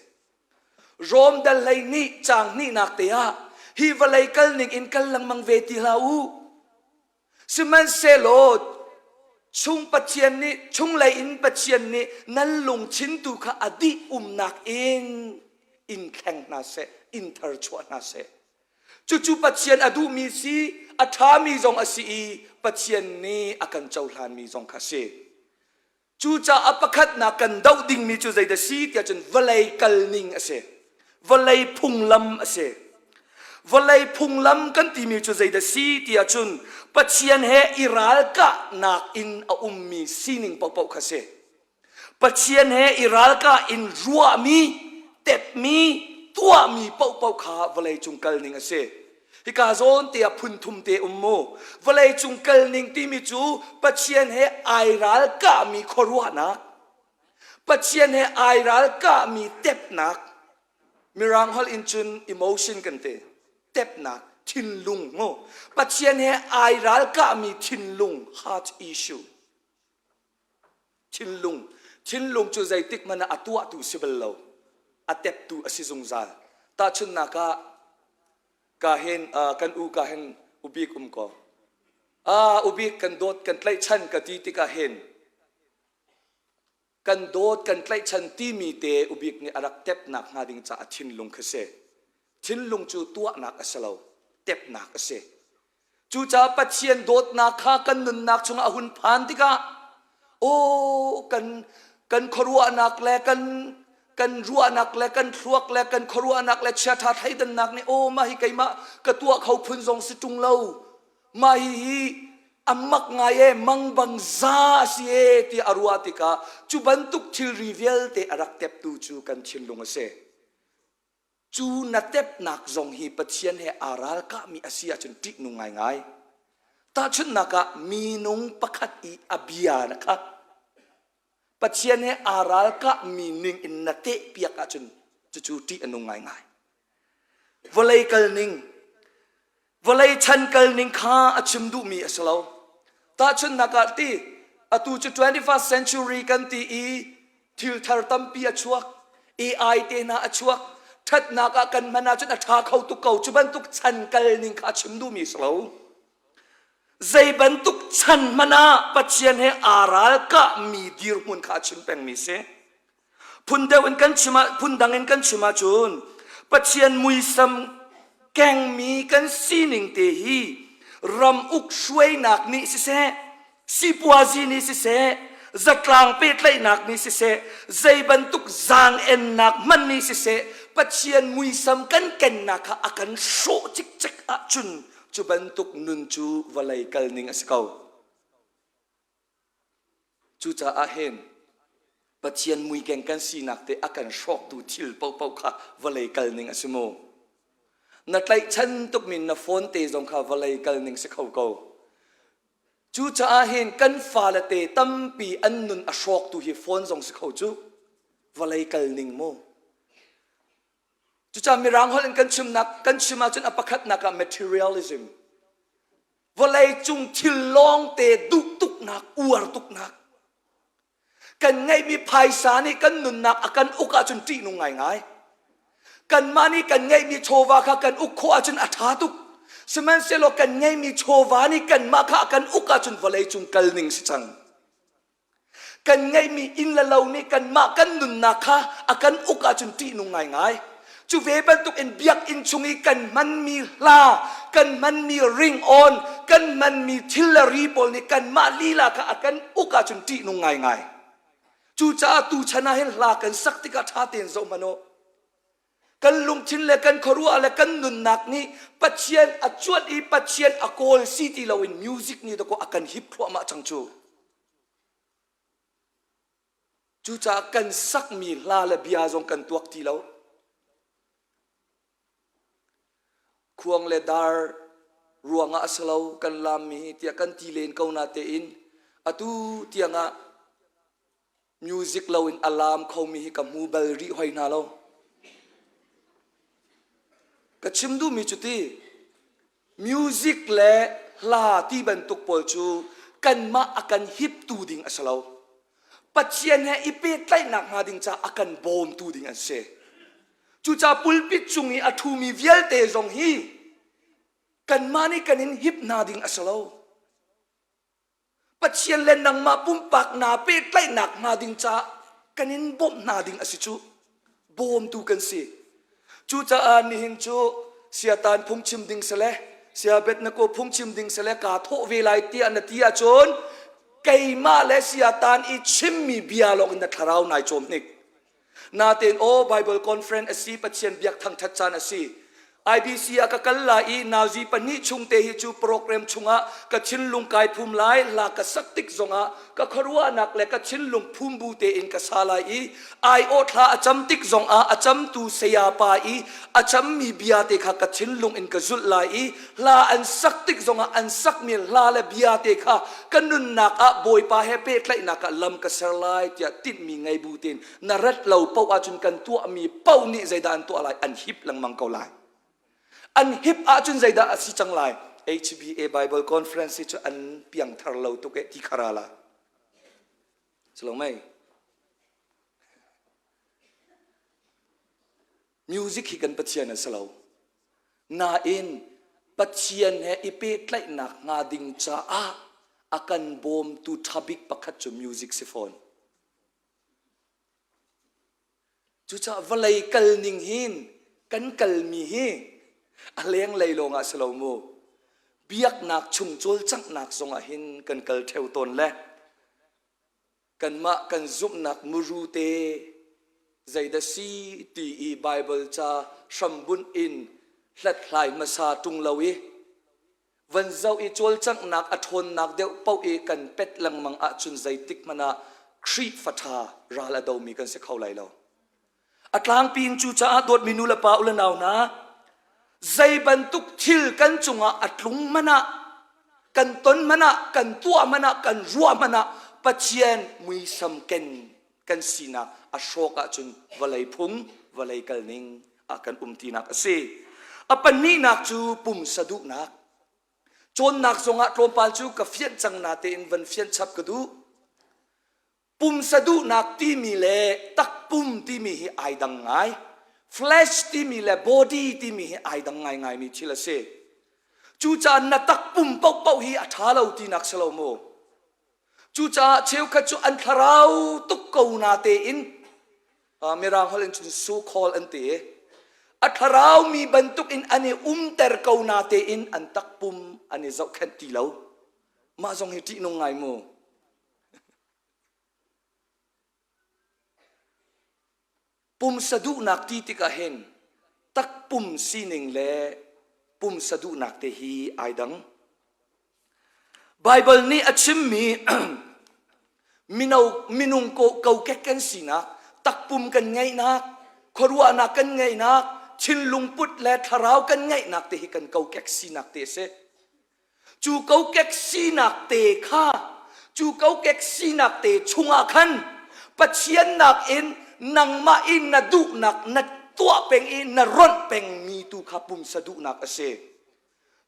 Rom dal hlei nih caang hnihnak te ah hi vawlei kalning in kal lengmang ve ti hlah u. Sihmanhsehlaw chung Pathian nih chunglei in Pathian nih nan lungthin tu kha a dih umnak in in thleng hna seh, in tharchuah hna seh. Cucu Pathian a duhmi si, a ṭhami zong a si i Pathian nih a kan cohlanmi zong kha a si. Cucaah pakhatnak kan doh dingmi cu zeidah si tiah cun vawlei kalning a si. Vawlei phunglam a si. Vawlei phunglam kan timi cu zeidah si tiah cun Pathian he i ralkahnak in a ummi sining paohpaoh kha si. Pathian he i ralkah in ruahmi, tepmi, tuahmi paohpaoh kha vawlei cung kalning a si. Hika zawn te ah phun thum te um mu. Vawlei cung kalning timi cu Pathian he ai ralkahmi khuaruahnak, Pathian he ai ralkahmi tepnak, Mirang holh in cun emotion kan ti. Tepnak, thinlung mu. Pathian he ai ralkahmi thinlung, heart issue. Thinlung. Thinlung cu zeitik hmanh ah a tuahtu si bal lo. A teptu a si zungzal. Tahchunhnak ah, ka hin kan u ka hin ubik um ko. Ah, ubik kan dawt kan tlaihchan ka ti tikah hin kan dawt kan tlaihchan timi te ubik nih a rak tepnak hnga ding caah thinlung kha si. Thinlung cu tuahnak a si lo, tepnak a si. Cucaah Pathian dawtnak kha kan nunnak chungah a hun phan tikah aw kan kan khuaruahnak le kan kan ruahnak le kan thluak le kan khuaruahnak le chiaṭha thleidannak nih aw mah hi keimah ka tuah kho phun zong si ṭung lo mah hi hi a mak ngai e mangbang za a si e tiah a ruah tikah cu bantuk thilri vialte a rak teptu cu kan thinlung a si. Cu na tepnak zong hi Pathian he aa ralkahmi a si ahcun ṭihnung ngaingai. Tahchunhnak ah minung pakhat i a bia na kha Pathian he aa ralkahmi ning in na tehpiak ahcun cucu ṭih a nung ngaingai. Vawlei kalning Vawlei chan kal ning kha a chim duhmi a si lo. Tahchunhnak ah ti, atu cu 21st century kan ti i thil thar tampi a chuak, AI te hna a chuak, ṭhatnak ah kan hman ahcun a ṭha kho tuk ko. Cu bantuk chan kal ning kha a chim duhmi a si lo. Zei bantuk chan hmanh ah Pathian he aa ralkahmi dirhmun kha a chim pengmi si. Phun deuh in kan chim ah, phun dang in kan chim ahcun Pathian muisam kengmi kan sining te hi ram uk hruainak nih siseh, sipuazi nih siseh, zatlang pehtlaihnak nih siseh, zei bantuk zaang-ennak hmanh nih siseh, Pathian muisam kan kennak kha a kan hrawh cikcek ahcun cu bantuk nun cu vawlei kalning a si ko. Cucaah hin Pathian muikeng kan sinak te a kan hrawktu thil paohpaoh kha vawlei kalning a si mu. Na tlaihchan tukmi na phone te zong kha vawlei kalning si kho ko. Cucaah hin kan fale te tampi an nun a hrawktu hi phone zong si kho cu. Vawlei kalning mu. Cucaah Mirang holh in kan chimnak kan chim ahcun a pakhatnak ah materialism. Vawlei cung thil lawngte duh tuknak, uar tuknak. Kan ngeihmi phaisa nih kan nunnak a kan uk ahcun ṭihnung ngaingai. Kanmah nih kan ngeihmi chawva kha kan uk khawh ahcun a ṭha tuk. Sihmanhsehlaw kan ngeihmi chawva nih kanmah kha a kan uk ahcun vawlei cung kal ning si cang. Kan ngeihmi inn le lo nih kanmah kan nunnak kha a kan uk ahcun ṭihnung ngaingai. Cu ve bantuk in biakinn chung i kan hmanmi hla, kan hmanmi ringawn, kan hmanmi thil le ri pawl nih kanmah lila kha a kan uk ahcun ṭihnung ngaingai. Cucaah tuchan ah hin hla kan sak tikah ṭha tein zoh hmanh u. Kan lungthin le kan khuaruah le kan nunnak nih Pathian a cuanh i Pathian a kawl si ti loin music nih dakaw a kan hip thluahmah cang cu. Cucaah kan sakmi hla le bia zong kan tuak ti lo. Khuang le dar ruangah a si lo kan laammi hi tiah kan ti len ko na tein atu tiangah music loin a laam khomi hi ka hmu bal rih hoi hna lo. Ka chim duhmi cu ti music le hla ti bantuk pawl cu kanmah a kan hiptu ding a si lo. Pathian he i pehtlaihnak hnga ding caah a kan bawmtu ding an si. Cucaah pulpit cung i a ṭhumi vialte zong hi kanmah nih kan in hip hna ding a si lo. Pathian le nangmah pumpak naa pehtlaihnak hnga ding caah kan in bawmh hna ding a si cu. Bawmtu kan si. Cucaah nihin cu siatan phungchim ding sile sia Abednego phungchim ding sile kaa thawh ve lai tiah na ti ahcun keimah le siatan i chimmi bia lawng in na thlarau nai cawm hnik. Natein aw Bible conference a si Pathian biak thangthat caan a si. IBC ah ka kal lai i nauzi pahnih chung te hi cu program chungah ka thinlung kai phum lai hla ka sak tik zongah ka khuaruahnak le ka thinlung phum bu tein ka sa lai i aiawh thla a cam tik zongah a camtu saya pa i a cammi bia te kha ka thinlung in ka zulh lai i hla an sak tik zongah an sakmi hla le bia te kha ka nunnak ah Bawipa he pehtlaihnak ah lam ka ser lai tiah tinhmi ngei bu tein na rat lo paoh ahcun kan tuahmi paoh nih zeidah an tuah lai an hip lengmang ko lai an hip ahcun zeidah a si cang lai HBA Bible Conference hi cu an piangthar lo tuk e ti khara la Silo mei Music hi kan Pathian a si lo. Nain Pathian he i pehtlaihnak hnga ding caah a kan bawmtu ṭha bik pakhat cu music si fawn. Cucaah vawlei kal ning hin kan kalmi hi a lenglei lawngah si lo mu. Biaknak chung cawlcanghnak zongah hin kan kal ṭheo tawn le kanmah kan zumhnak muru te zeidah si ti i Baibal ca hrambunh in hlathlai hmasa ṭung lo i van zoh i cawlcanghnak a ṭhawnnak deuh paoh i kan pet lengmang ahcun zeitik hmanh ah Khrihfa ṭha ral a domi kan si kho lai lo. A tlangpi in cucaah dawtmi nu le pa u le nau hna, zei bantuk thil kan cungah a tlung hmanh ah, kan ton hmanh ah, kan tuah hmanh ah, kan ruah hmanh ah Pathian muisam ken kan sinak a hrawk ahcun vawlei phung, vawlei kalning ah kan um tinak a si. A pahnihnak cu pumsa duhnak. Cawnnak zongah tlawmpal cu ka fianh cang na tein van fianh chap ka duh. Pumsa duhnak timi le takpum timi hi ai dang ngai. Flesh timi le body timi hi ai dang ngaingaimi thil a si. Cucaah na takpum paohpaoh hi a ṭha lo tinak si lo mu. Cucaah cheukhat cu an thlarau tuk ko na tein Mirang holh in cun so call an ti i a thlarau mi bantuk in an i umter ko na tein an takpum an i zohkhenh ti lo. Mah zong hi ṭihnung ngai mu. Pumsa duhnak ti tikah hin takpum sining le pumsa duhnak te hi ai dang. Baibal nih a chimmi mino minung kokek kan sinak, takpum kan ngeihnak, khuaruahnak kan ngeihnak, thinlung put le thlarau kan ngeihnak te hi kan kokek sinak te a si. Cu kokek sinak te kha, cu kokek sinak te chungah khan Pathian nakin nangmah in na duhnak na tuah peng i na ronh pengmi tu kha pumsa duhnak a si.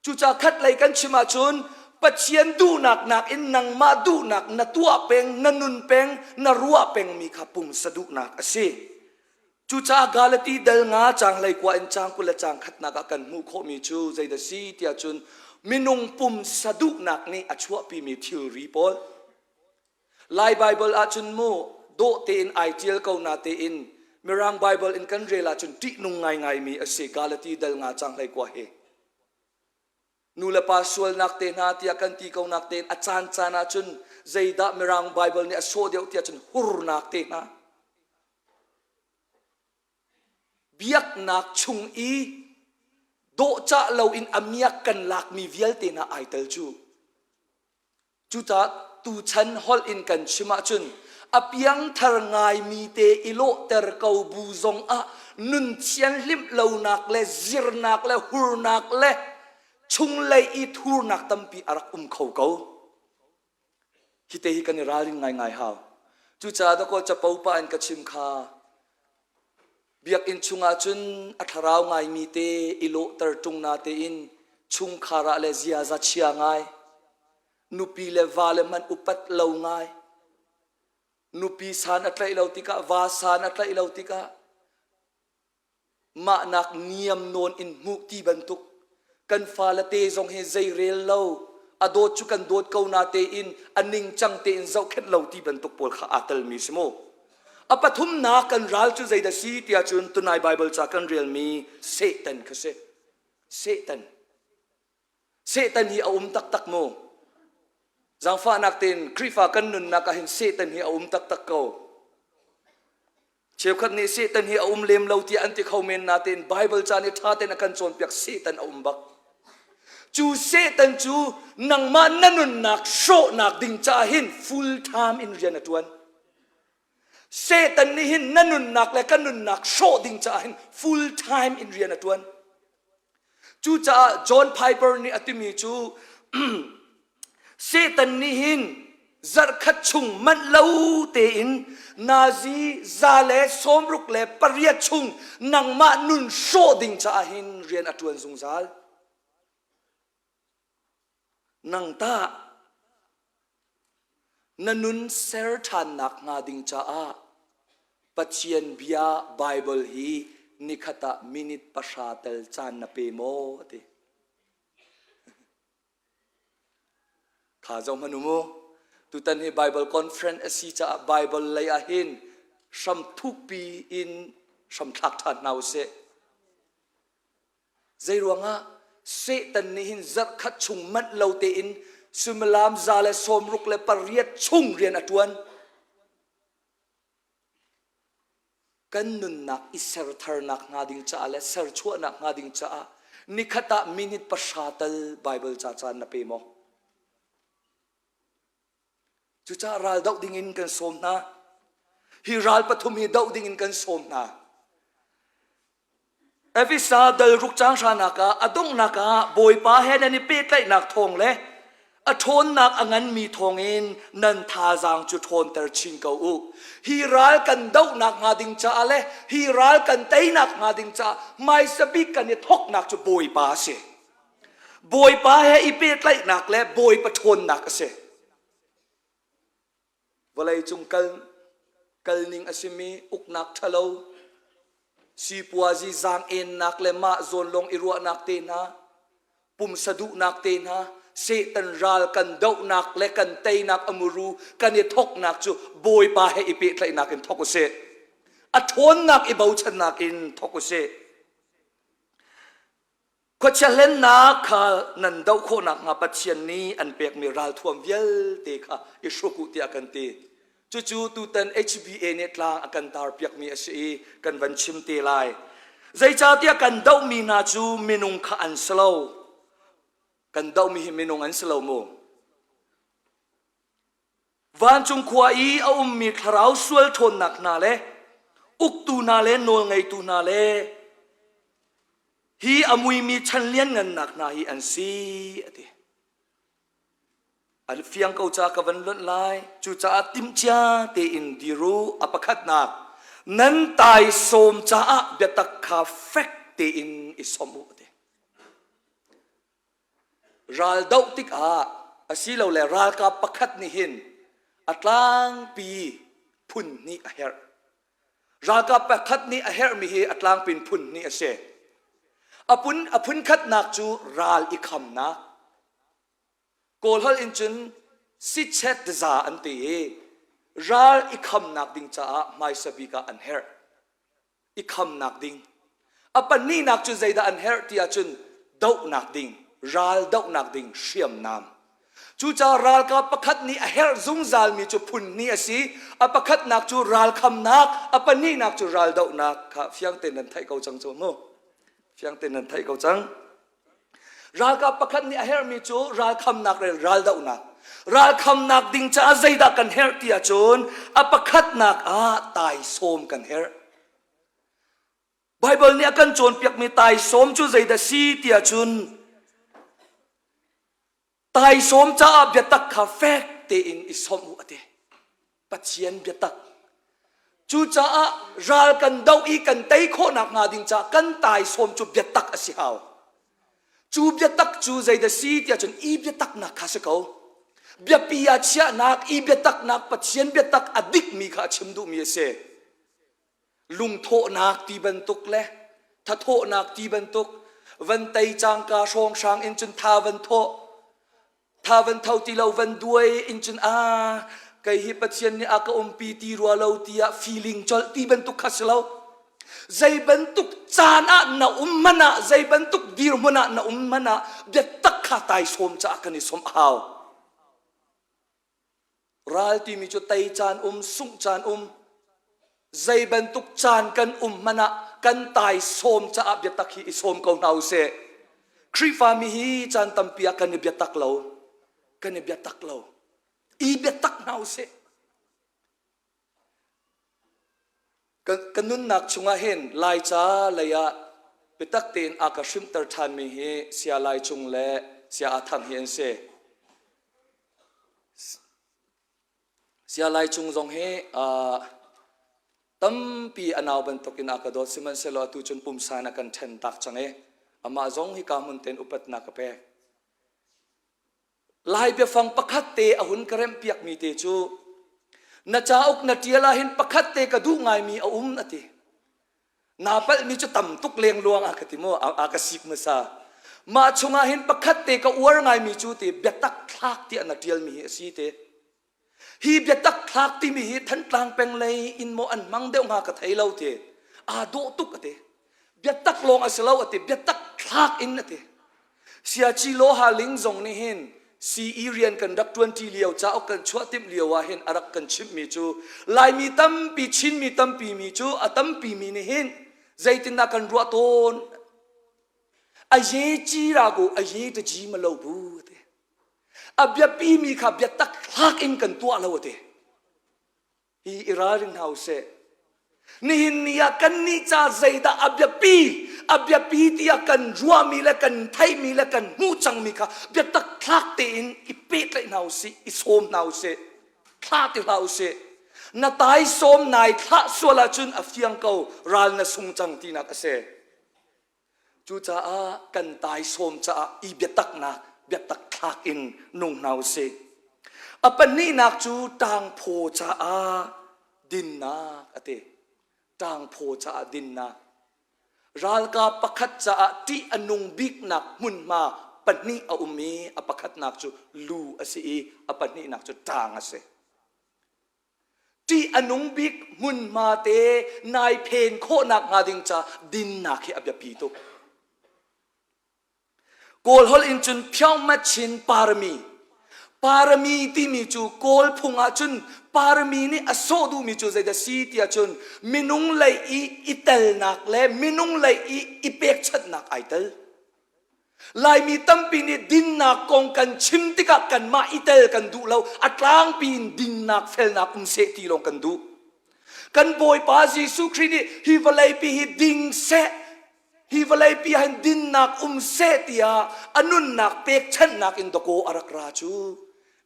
Cucaah khatlei kan chim ahcun Pathian duhnak nakin nangmah duhnak na tuah peng, na nun peng, na ruah pengmi kha pumsa duhnak a si. Cucaah Galati dal nga caang hleikua in caang 20 le caang khatnak ah kan hmuh khawhmi cu zeidah si tiah cun minung pumsa duhnak nih a chuahpimi thilri pawl. Lai Baibal ahcun mu dawh tein ai ṭial ko na tein Mirang Baibal in kan rel ahcun ṭihnung ngaingaimi a si Galati dal nga caang hleikua hi. Nu le pa sualnak te hna tiah kan ti ko nak tein a caan caan ahcun zeidah Mirang Baibal nih a sawh deuh tiah cun hurnak te hna. Biaknak chung i dawhcah loin a miak kan lakmi vialte hna ai tel cu. Cucaah tuchan holh in kan chim ahcun a piangthar ngaimi te i lawhter ko bu zongah nun thianhlimh lonak le zirnak le hurnak le chunglei i thurnak tampi a rak um kho ko. Hi te hi kan i ralrin ngaingai hau. Cucaah dakaw capo pah in ka chim kha biakinn chungah cun a thlarau ngaimi te i lawhter ṭung na tein chungkhar ah le ziaza chia ngai, nupi le va le hmanh upat lo ngai, nupi san a tlaih lo tikah va san a tlaih lo tikah mahnak niam nawn in hmuh ti bantuk kan fale te zong hi zei rel lo a dawt cu kan dawt ko na tein a ningcang tein zohkhenh lo ti bantuk pawl kha aa telmi si mu a pathumnak kan ral cu zeidah si tiah cun tunai Bible ca kan relmi Satan kha si Satan Satan hi a um taktak mu Zaangfahnak tein Khrihfa kan nunnak ah hin Satan hi a um taktak ko. Cheukhat nih Satan hi a um lem lo tiah an ti kho men natein Bible ca nih ṭha tein a kan cawnpiak Satan a um bak. Cu Satan cu nangmah na nunnak hrawhnak ding caah hin full time in rian a ṭuan. Satan nih hin na nunnak le ka nunnak hrawh ding caah hin full time in rian a ṭuan. Cucaah John Piper nih a timi cu Satan nih hin zarhkhat chung manh lo tein nazi 168 chung nangmah nun hrawh ding caah hin rian a ṭuan zungzal. Nang tah na nun ser ṭhannak hnga ding caah Pathian bia Baibal hi nikhat ah minute pahra tel caan na pe maw? a ti. Kha zoh hmanh u mu. Tutan hi Bible conference a si caah Bible lei ah hin hram thukpi in hram thlak ṭhan hna usih. Zeiruangah Satan nih hin zarhkhat chung manh lo tein suimilam 168 chung rian a ṭuan. Kan nunnak i sertharnak hnga ding caah le serchuahnak hnga ding caah nikhat ah minute pahra tal Bible ca caan na pe maw? Cucaah ral doh dingin kan sawm hna. Hi ral pathum hi doh dingin kan sawm hna. Efesa dal ruk caang hranak ah a donghnak ah Bawipa he nan i pehtlaihnak thawng le a ṭhawnnak a nganmi thawngin nan thazaang cu ṭhawnter chin ko u. Hi ral kan dohnak hnga ding caah le hi ral kan teinak hnga ding caah hmaisa bik kan i thawknak cu Bawipa a si. Bawipa he i pehtlaihnak le Bawipa ṭhawnnak a si. Vawleicung kal kalning a simi uknak ṭhalo, sipuazi zaang-ennak le mah zawn lawng i ruahnak te hna, Pumsa duhnak te hna, Satan ral kan dohnak le kan teinak a muru kan i thoknak cu Bawipa he i pehtlaihnak in thok usih. A ṭhawnnak i bochannak in thok usih. Khuachia hlennak kha nan doh khawh nakhnga Pathian nih an pekmi ralthuam vialte kha i hruk u tiah kan ti. Cucu tutan HBA nih tlang a kan tarpiakmi a si i kan van chim te lai. Zeicahtiah kan dohmi hna cu minung kha an si lo. Kan dohmi hi minung an si lo mu. Vancung khua i a ummi thlarau sual ṭhawnnak hna le uktu hna le nawlngeitu hna le hi a muimi chan lianngannak hna hi an si a ti. An fiang ko ca ka van lonh lai. Cucaah timhcia tein dir u. A pakhatnak, nan taisawm caah biatak kha fek tein i sawmh u a ti. Ral doh tikah asilole ralkap pakhat nih hin a tlangpi phun hnih a herh. Ralkap pakhat nih a herhmi hi a tlangpi in phun hnih a si. A phun, a phun khatnak cu ral i khamnak. Kawlholh in cun sichet za an ti i ral i khamnak ding caah hmaisa bik ah an herh. i khamnak ding. A pahnihnak cu zeidah an herh ti ahcun dohnak ding, ral dohnak ding hriamnam. Cucaah ralkap pakhat nih a herh zungzalmi cu phun hnih a si. A pakhatnak cu ralkhamnak, a pahnihnak cu raldohnak kha fiang tein nan theih ko cang cu mu. Fiang tein nan theih ko cang. Ralkap pakhat nih a herhmi cu ralkhamnak le raldohnak. Ralkhamnak ding caah zeidah kan herh ti ahcun a pakhatnak ah taisawm kan herh. Baibal nih a kan cawnpiakmi taisawm cu zeidah si ti ahcun Taisawm caah biatak kha fek tein i sawmh u a ti. Pathian biatak. Cucaah ral kan doh i kan tei khawhnak hnga ding caah kan taisawm cu biatak a si hau. Cu biatak cu zeidah si tiah cun i biataknak kha si ko. Biapi ah chiahnak, i biataknak, Pathian biatak a dikmi kha a chim duhmi a si. Lungthawhnak ti bantuk le thathawhnak ti bantuk van tei cangka hrawnghrang in cun tha van thawh tha van tho ti lo van duai in cun a kei hi Pathian nih a ka umpi ti rua lo tiah feeling colh ti bantuk kha si lo. Zei bantuk caan ah na um hmanh ah zei bantuk dirhmun ah na um hmanh ah biatak kha taisawm caah kan i sawmh a hau. Ral timi cu tei caan um, sungh caan um, zei bantuk caan kan um hmanh ah kan taisawm caah biatak hi i sawm ko hna usih. Khrihfami hi caan tampi ah kan i biatak lo. Kan i biatak lo. I biatak hna usih. Ka nunnak chungah hin Laica lei ah biatak tein a ka hrimhter ṭhanmi hi Saya Lai Cung le Saya Aa Thang hi an si. Saya Lai Cung zong hi uh, tampi a nau bantukin a ka dawt sihmanhsehlaw atu cun pumsa in a kan ṭhen tak cang i amah zong hika hmun tein upatnak ka pek. Lai biafang pakhat te a hun ka remhpiakmi te cu na cauk na ṭial ahhin pakhat te ka duh ngaimi a um a ti. Naa palhmi cu tam tuk lengluang a ka ti mu a ka sik hmasa. Mah chungah hin pakhat te ka uar ngaimi cu ti biatak thlak tiah na ṭialmi hi a si te. Hi biatak thlak timi hi Thantlang peng lei in maw an hmang deuh hnga ka thei lo ti. Aa dawh tuk a ti. Biatak lawng a si lo a ti. Biatak thlak in a ti. Siaci Loha Ling zong nih hin CE rian kan rak ṭuanṭi lio cauk kan chuah timh lio ah hin a rak kan chimhmi cu Laimi tampi Chinmi tampi mi cu a tampi mi nih hin zeitindah kan ruah tawn a ye ci ra ko a ye ta ji ma lo bu ti A biapimi kha biatak hlak in kan tuah lo a ti. Hi i ralring hna usih. Nihin ni ah kannih ca zeidah a biapi, a biapi tiah kan ruahmi le kan theihmi le kan hmuh cangmi kha biatak thlak tein i pehtlaih hna usih, i sawm hna usih. Thlah ti hlah usih. Na taisawm nai thlah sual ahcun a fiang ko, ral na sung cang tinak a si. Cucaah kan taisawm caah i biataknak biatak thlak in nung hna usih. A pahnihnak cu ṭangphaw caah dinnak a ti. Ṭangphaw caah dinnak. Ralkap pakhat caah ṭih a nung biknak hmunhma pahnih a um i a pakhatnak cu lu a si i a pahnihnak cu ṭaang a si. Ṭih a nung bik hmunhma te nai phen khawhnak hnga ding ca dinnak hi a biapi tuk. Kawl holh in cun Phyongmachin Parami. Parami timi cu Kawl phung ah cun parami nih a sawh duhmi cu zeidah si tiah cun minung lei i i telnak le minung lei i i pekchanhnak ai tel. Laimi tampi nih dinnak kong kan chim tikah kanmah i tel kan duh lo, a tlangpi in dinnak felnak um seh ti lawng kan duh. Kan Bawipa Jesuh Khrih nih hi vawleipi hi ding seh Hi vawleipi ah hin dinnak um seh tiah a nunnak pekchanhnak in dakaw a rak ra cu.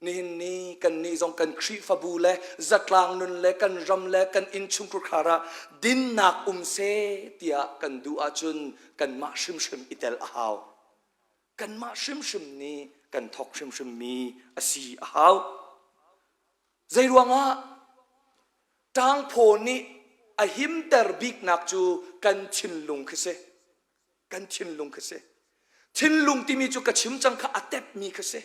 Nihin ni kannih zong kan Khrihfabu le zatlang nun le kan ram le kan innchungkhar ah dinnak um seh tiah kan duh ahcun kanmah hrimhrim i tel a hau. Kanmah hrimhrim nih kan thawk hrimhrimmi a si a hau. Zeiruangah Ṭangphaw nih a himter biknak cu kan thinlung khi si. Kan thinlung khi si. Thinlung timi cu ka chim cang kha a tepmi khi si.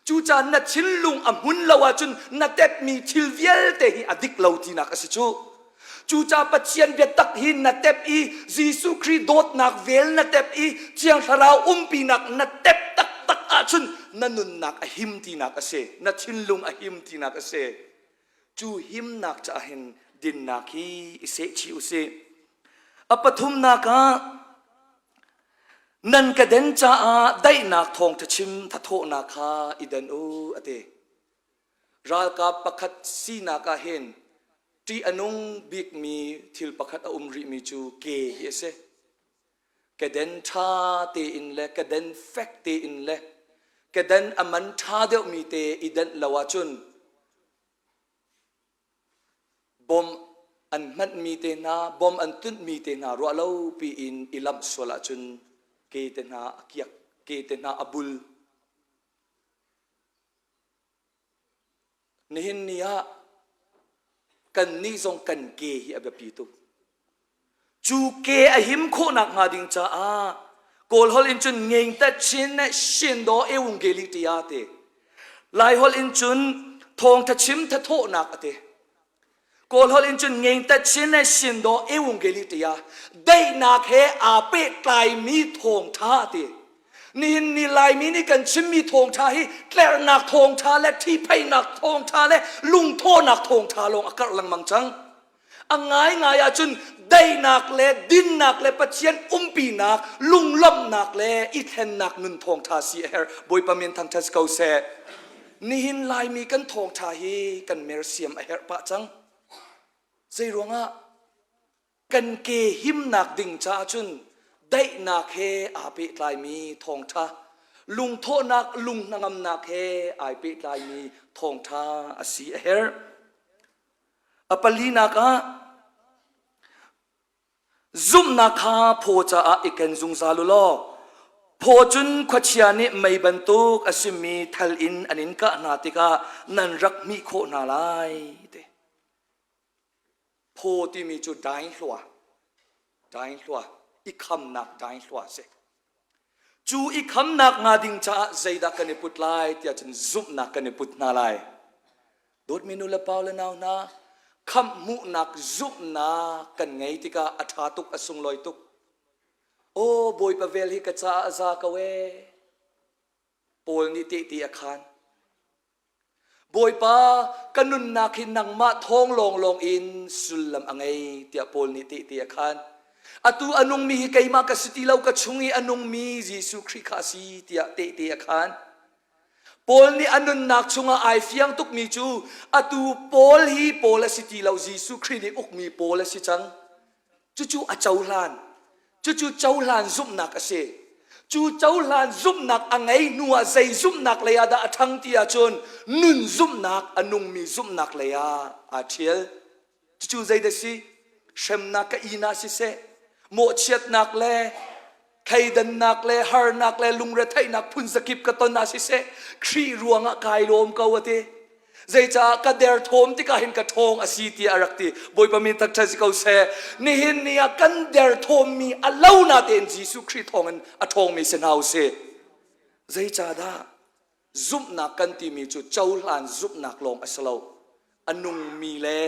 Cucaah na thinlung a hmun lo ahcun na tepmi thil vialte hi a dik lo tinak a si cu. Cucaah Pathian biatak hi na tep i Jesuh Khrih dawtnak vel na tep i Thiang Thlarau umpinak na tep taktak ahcun na nunnak a him tinak a si. Na thinlung a him tinak a si. Cu himnak caah hin dinnak hi i sehchih u sih. A pathumnak ah nan ka den caah daihnak thawngṭha chim thathawhnak kha i den u a ti. Ralkap pakhat sinak ah hin ṭih a nung bikmi thil pakhat a um rihmi cu ke hi a si. Keden ṭha tein le keden fek tein le keden a man ṭha deuhmi te i denh lo ahcun bom an hmanhmi te hna, bom an tunhmi te hna ruah lo piin i lamh sual ahcun ke te hna a kiak, ke te hna a bul. Nihin ni ah kannih zong kan ke hi a biapi tuk. Cu ke a him khawhnak hnga ding caah Kawl holh in cun ngeng ta chin ne shin do ewung geli tia te. Lai holh in cun thawngtha chim thathawhnak a ti. Kawl holh in cun ngeng ta chin ne shin do ewung geli tia. Daihnak he aa pehtlaimi thawngtha a ti. Nihin ni Laimi nih kan chimmi thawngṭha hi tlerhnak thawngṭha le ṭhipheihnak thawngṭha le lungthawhnak thawngṭha lawng a karh lengmang cang. A ngaingai ahcun daihnak le dinnak le Pathian umpinak, lunglawmhnak le i thlennak nun thawngṭha si a herh. Bawipa min thangṭhat si ko seh. Nihin Laimi kan thawngṭha hi kan mersiam a herh pah cang. Zeiruangah Kan ke himnak ding caah cun daihnak he aa pehtlaimi thawngṭha, lungthawhnak lung hnangamnak he ai pehtlaimi thawngṭha a si a herh. A palinak ah zumhnak kha phaw caah i ken zungzal u law phaw cun khuachia nih mei bantuk a simi thal in an in kah hna tikah nan rak hmih khawh hna lai ti. Phaw timi cu dainghlua, dainghlua, i khamnak dainghlua a si. Cu i khamnak hnga ding caah zeidah kan i put lai tiah cun zumhnak kan i put hna lai. Dawtmi nu le pa le nau hna, khamh hmuhnak zumhnak kan ngei tikah a ṭha tuk, a sunglawi tuk. Aw Bawipa vel hi ka caah a za ko ee. Paul nih tehte a khaan. Bawipa, ka nunnak hi nangmah thawng lawnglawng in sullam a ngei, tiah Paul nih tehte a khaan. Atu a nungmi hi keimah ka si ti lo, ka chung i a nungmi Jesuh Khrih kha a si, tiah tehte a khaan. Paul nih a nunnak chungah ai fiang tukmi cu atu Paul hi Paul a si ti lo, Jesuh Khrih nih ukmi Paul a si cang. Cucu a cohlan. Cucu cohlan zumhnak a si. Cu cohlan zumhnak a ngei hnu ah zei zumhnak lei ah dah a ṭhang ti ahcun nun zumhnak a nungmi zumhnak lei ah aa ṭhial. Cucu zeidah si? Hremnak ka in ah siseh, mawhchiatnak le thleidannak le harnak le lungretheihnak phun zakip ka ton ah siseh Khrih ruangah kai lawm ko a ti. Zeicah ka derthawm tikah hin ka ṭhawng a si tiah a rak ti. Bawipa min thangṭhat si ko seh. Nihin ni ah kan derthawmmi a lo na tein Jesuh Khrih thawngin a ṭhawngmi si hna u sih. Zeicahdah zumhnak kan timi cu cohlan zumhnak lawng a si lo. A nungmi le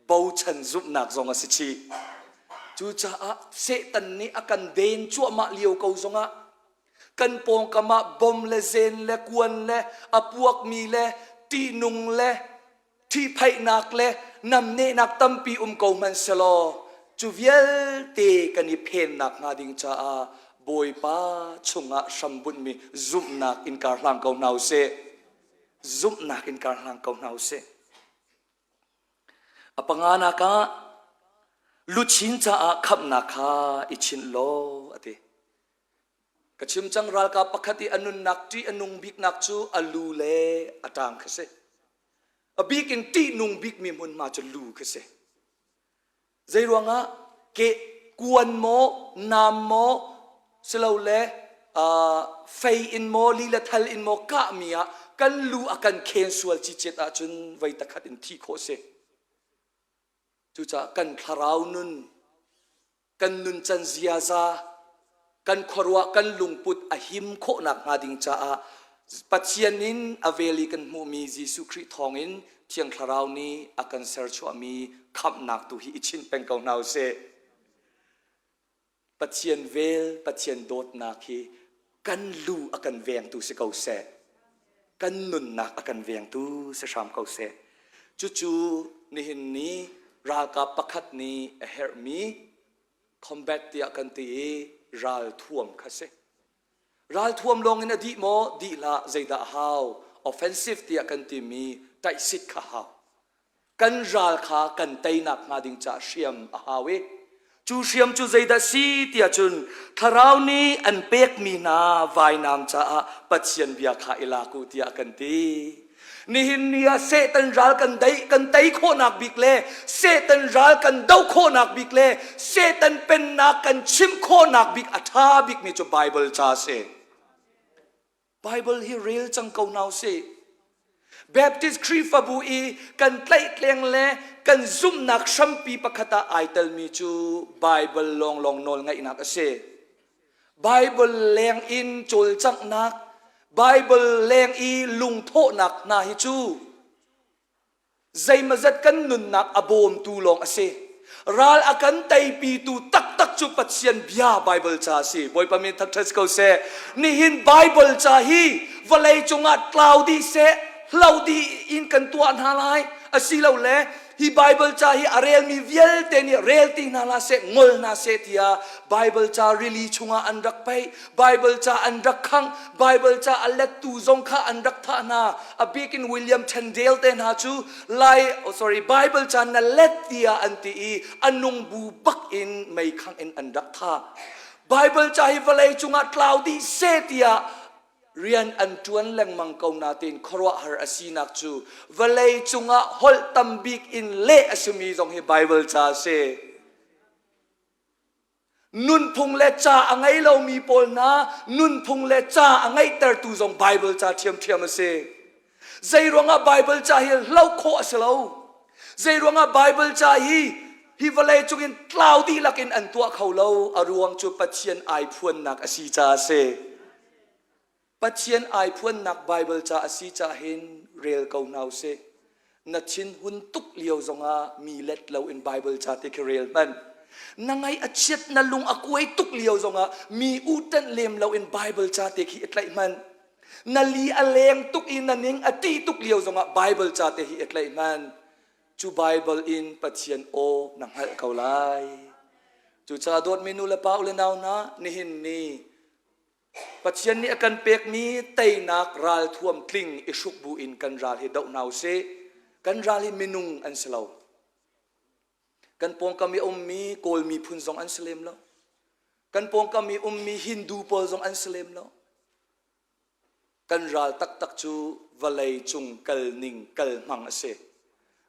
bochan zumhnak zong a si chih. Cucaah Satan nih a kan den cuahmah lio ko zongah kan pawngkam ah bom le zen le kuan le a puakmi le ṭihnung le ṭhihphaihnak le namnehnak tampi um ko hmanh selaw cu vialte kan i phennak hnga ding caah Bawipa chungah hrambunhmi zumhnak in kar hlang ko hna usih. Zumhnak in kar hlang ko hna usih. A panganak ah luchin caah khamhnak kha i chinh law a ti. Ka chim cang ralkap pakhat i a nunnak ṭih a nung biknak cu a lu le a ṭang kha si. A bik in ṭihnung bikmi hmunhma cu lu kha si. Zeiruangah ke kuan maw, nam maw, silole uh, fei in maw, li le thal in maw kahmi ah kan lu a kan khen sual cicet ahcun voi takhat in thih khawh si. Cucaah kan thlarau nun kan nuncan ziaza, kan khuaruah kan lungput a him khawhnak hnga ding caah Pathian in a vel i kan hmuhmi Jesuh Khrih thawngin Thiang Thlarau nih a kan serchuahmi khamhnak tu hi i chinh peng ko hna usih. Pathian vel, Pathian dawtnak hi kan lu a kan vengtu si ko seh. Kan nunnak a kan vengtu si hram ko seh. Cucu nihin ni ralkap pakhat nih a herhmi combat tiah kan ti i ralthuam kha si. Ralthuam lawng in a dih maw? Dih hlah. Zeidah a hau? Offensive tiah kan timi ṭaihsit kha hau. Kan ral kha kan teinak hnga ding caah hriam a hau i cu hriam cu zeidah si tiah cun thlarau nih an pekmi hna vainam caah Pathian bia kha i lak u tiah kan ti. Nihin ni ah Satan ral kan dei kan tei khawhnak bik le Satan ral kan doh khawhnak bik le Satan pennak kan chimh khawhnak bik a ṭha bikmi cu Baibal ca a si. Baibal hi rel cang ko hna usih. Baptist Khrihfabu i kan tlaihtleng le kan zumhnak hrampi pakhat ah ai telmi cu Baibal lawnglawng nawl ngaihnak a si. Baibal leng in cawlcanghnak, Baibal leng i lungthawhnak hna hi cu Zeimazat kan nunnak a bawmtu lawng a si. Ral a kan teipitu taktak cu Pathian bia Baibal ca a si. Bawipa min thangṭhat si ko seh. Nihin Baibal ca hi vawlei cungah tlau dih seh, hlo dih in kan tuah hna lai. Asilole hi Baibal ca hi a relmi vialte nih rel ti hna hlah seh, ngol hna seh tiah Baibal ca rili chungah an rak paih. Baibal ca an rak khangh. Baibal ca a lettu zong kha an rak thah hna. A bik in William Tyndale te hna cu lai oh sorry Bible ca na let tiah an ti i a nung bu bak in meikhang in an rak thah. Bible ca hi vawlei cungah tlau dih seh tiah rian an ṭuan lengmang ko natein khuaruahhar a sinak cu vawlei cungah holh tam bik in leh a simi zong hi Bible ca a si. Nunphung le ca a ngei lomi pawl hna nunphung le ca a ngeihtertu zong Baibal ca ṭhiamṭhiam a si. Zeiruangah Baibal ca hi hloh khawh a si lo. Zeiruangah Baibal ca hi hi vawlei cungin tlau dihlak in an tuah kho lo. A ruang cu Pathian ai phuannak a si caah a si. Pathian ai phuannak Baibal ca a si caah hin rel ko hna usih. Na thinhun tuk lio zongah mi let loin Baibal ca te khi rel hmanh. Na ngaih a chiat na lung a kuai tuk lio zongah mi uhtanh lem loin Baibal ca te khi i tlaih hmanh. Na li a leng tuk i na ning a ṭih tuk lio zongah Baibal ca te hi i tlaih hmanh. Cu Baibal in Pathian aw na hngalh ko lai. Cucaah dawtmi nu le pa u le nau hna, nihin ni Pathian nih a kan pekmi teinak ralthuam tling i hruk bu in kan ral hi doh hna usih. Kan ral hi minung an si lo. Kan pawngkam i a ummi Kawl miphun zong an si lem lo. Kan pawngkam i ummi Hindu pawl zong an si lem lo. Kan ral taktak cu vawlei cung kal ning kal hmang a si.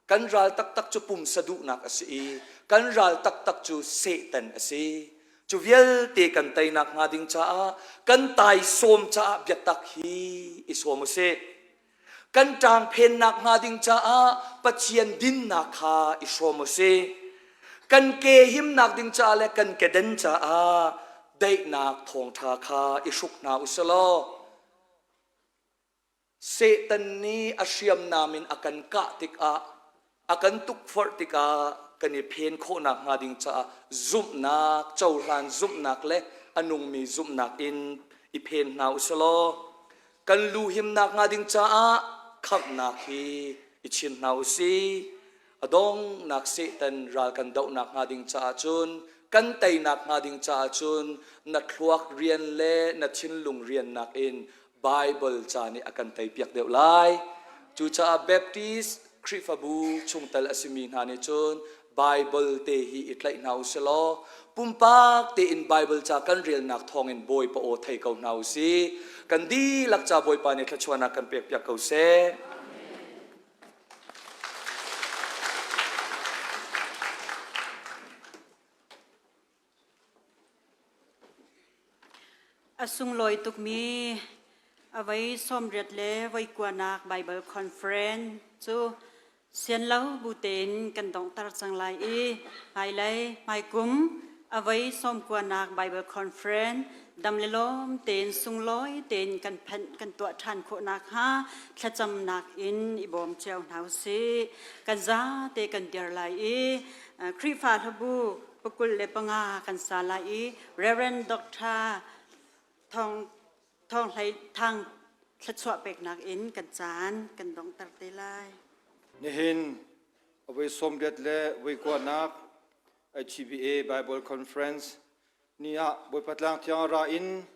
Kan ral taktak cu pumsa duhnak a si i kan ral taktak cu Satan a si. Cu vialte kan teinak hnga ding caah kan taisawm caah biatak hi i sawm u sih. Kan ṭangphennak hnga ding caah Pathian dinnak kha i hrawm u sih. Kan ke himnak ding caah le kan keden caah daihnak thawngṭha kha i hruk hna u sih law. Satan nih a hriamnam in a kan kah tikah a kan tukforh tikah kan i phen khawhnak hnga ding caah zumhnak cohlan zumhnak le a nungmi zumhnak in i phen hna u law kan lu himnak hnga ding caah khamhnak hi i chin hna u si. A donghnak Satan ral kan dohnak hnga ding caah cun kan teinak hnga ding caah cun na thluak rian le na thinlung riannak in Bible ca nih a kan teipiak deuh lai. Cucaah Baptist Khrihfabu chungtel a simi hna nih cun Bible te hi i tlaih hna u si law pumpak tein Bible ca kan relnak thawngin Bawipa aw thei ko hna u si. Kan dihlak ca Bawipa nih thluachuahnak kan pekpiak ko seh. A sunglawi tukmi a voi 80 le voi kuanak Baibal Conference cu sianlo bu tein kan donghter cang lai i hmailei hmaikum a voi sawmkuanak Baibal Conference dam le lawm tein sunglawi tein kan phanh kan tuah ṭhan khawh nakhnga thlacamnak in i bawm cio hna usih. Kan zate kan dir lai i Khrihfa hlabu pakul le panga kan sa lai i Reverend Dr. Thong Thong Hlei Thang thluachuah peknak in kan caan kan donghter te lai. Nihin voi 80 le voi kuanak HBA Bible Conference ni ah Bawipa Tlang Thiang ra in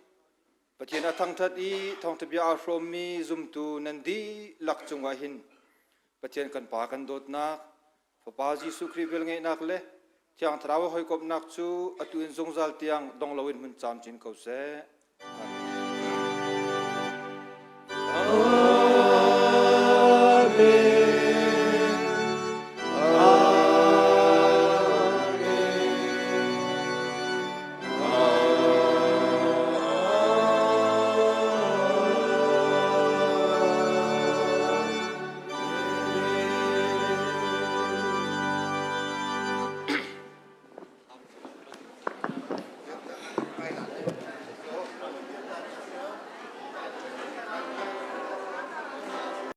Pathian a thangṭhat i thawngṭha bia aa hrawmmi zumtu nan dihlak cungah hin Pathian kan Pa kan dawtnak, Fapa Jesuh Khrih velngeihnak le Thiang Thlarau a hawikomhnak cu atu in zungzal tiang dong loin hmun camcin ko seh. Amen.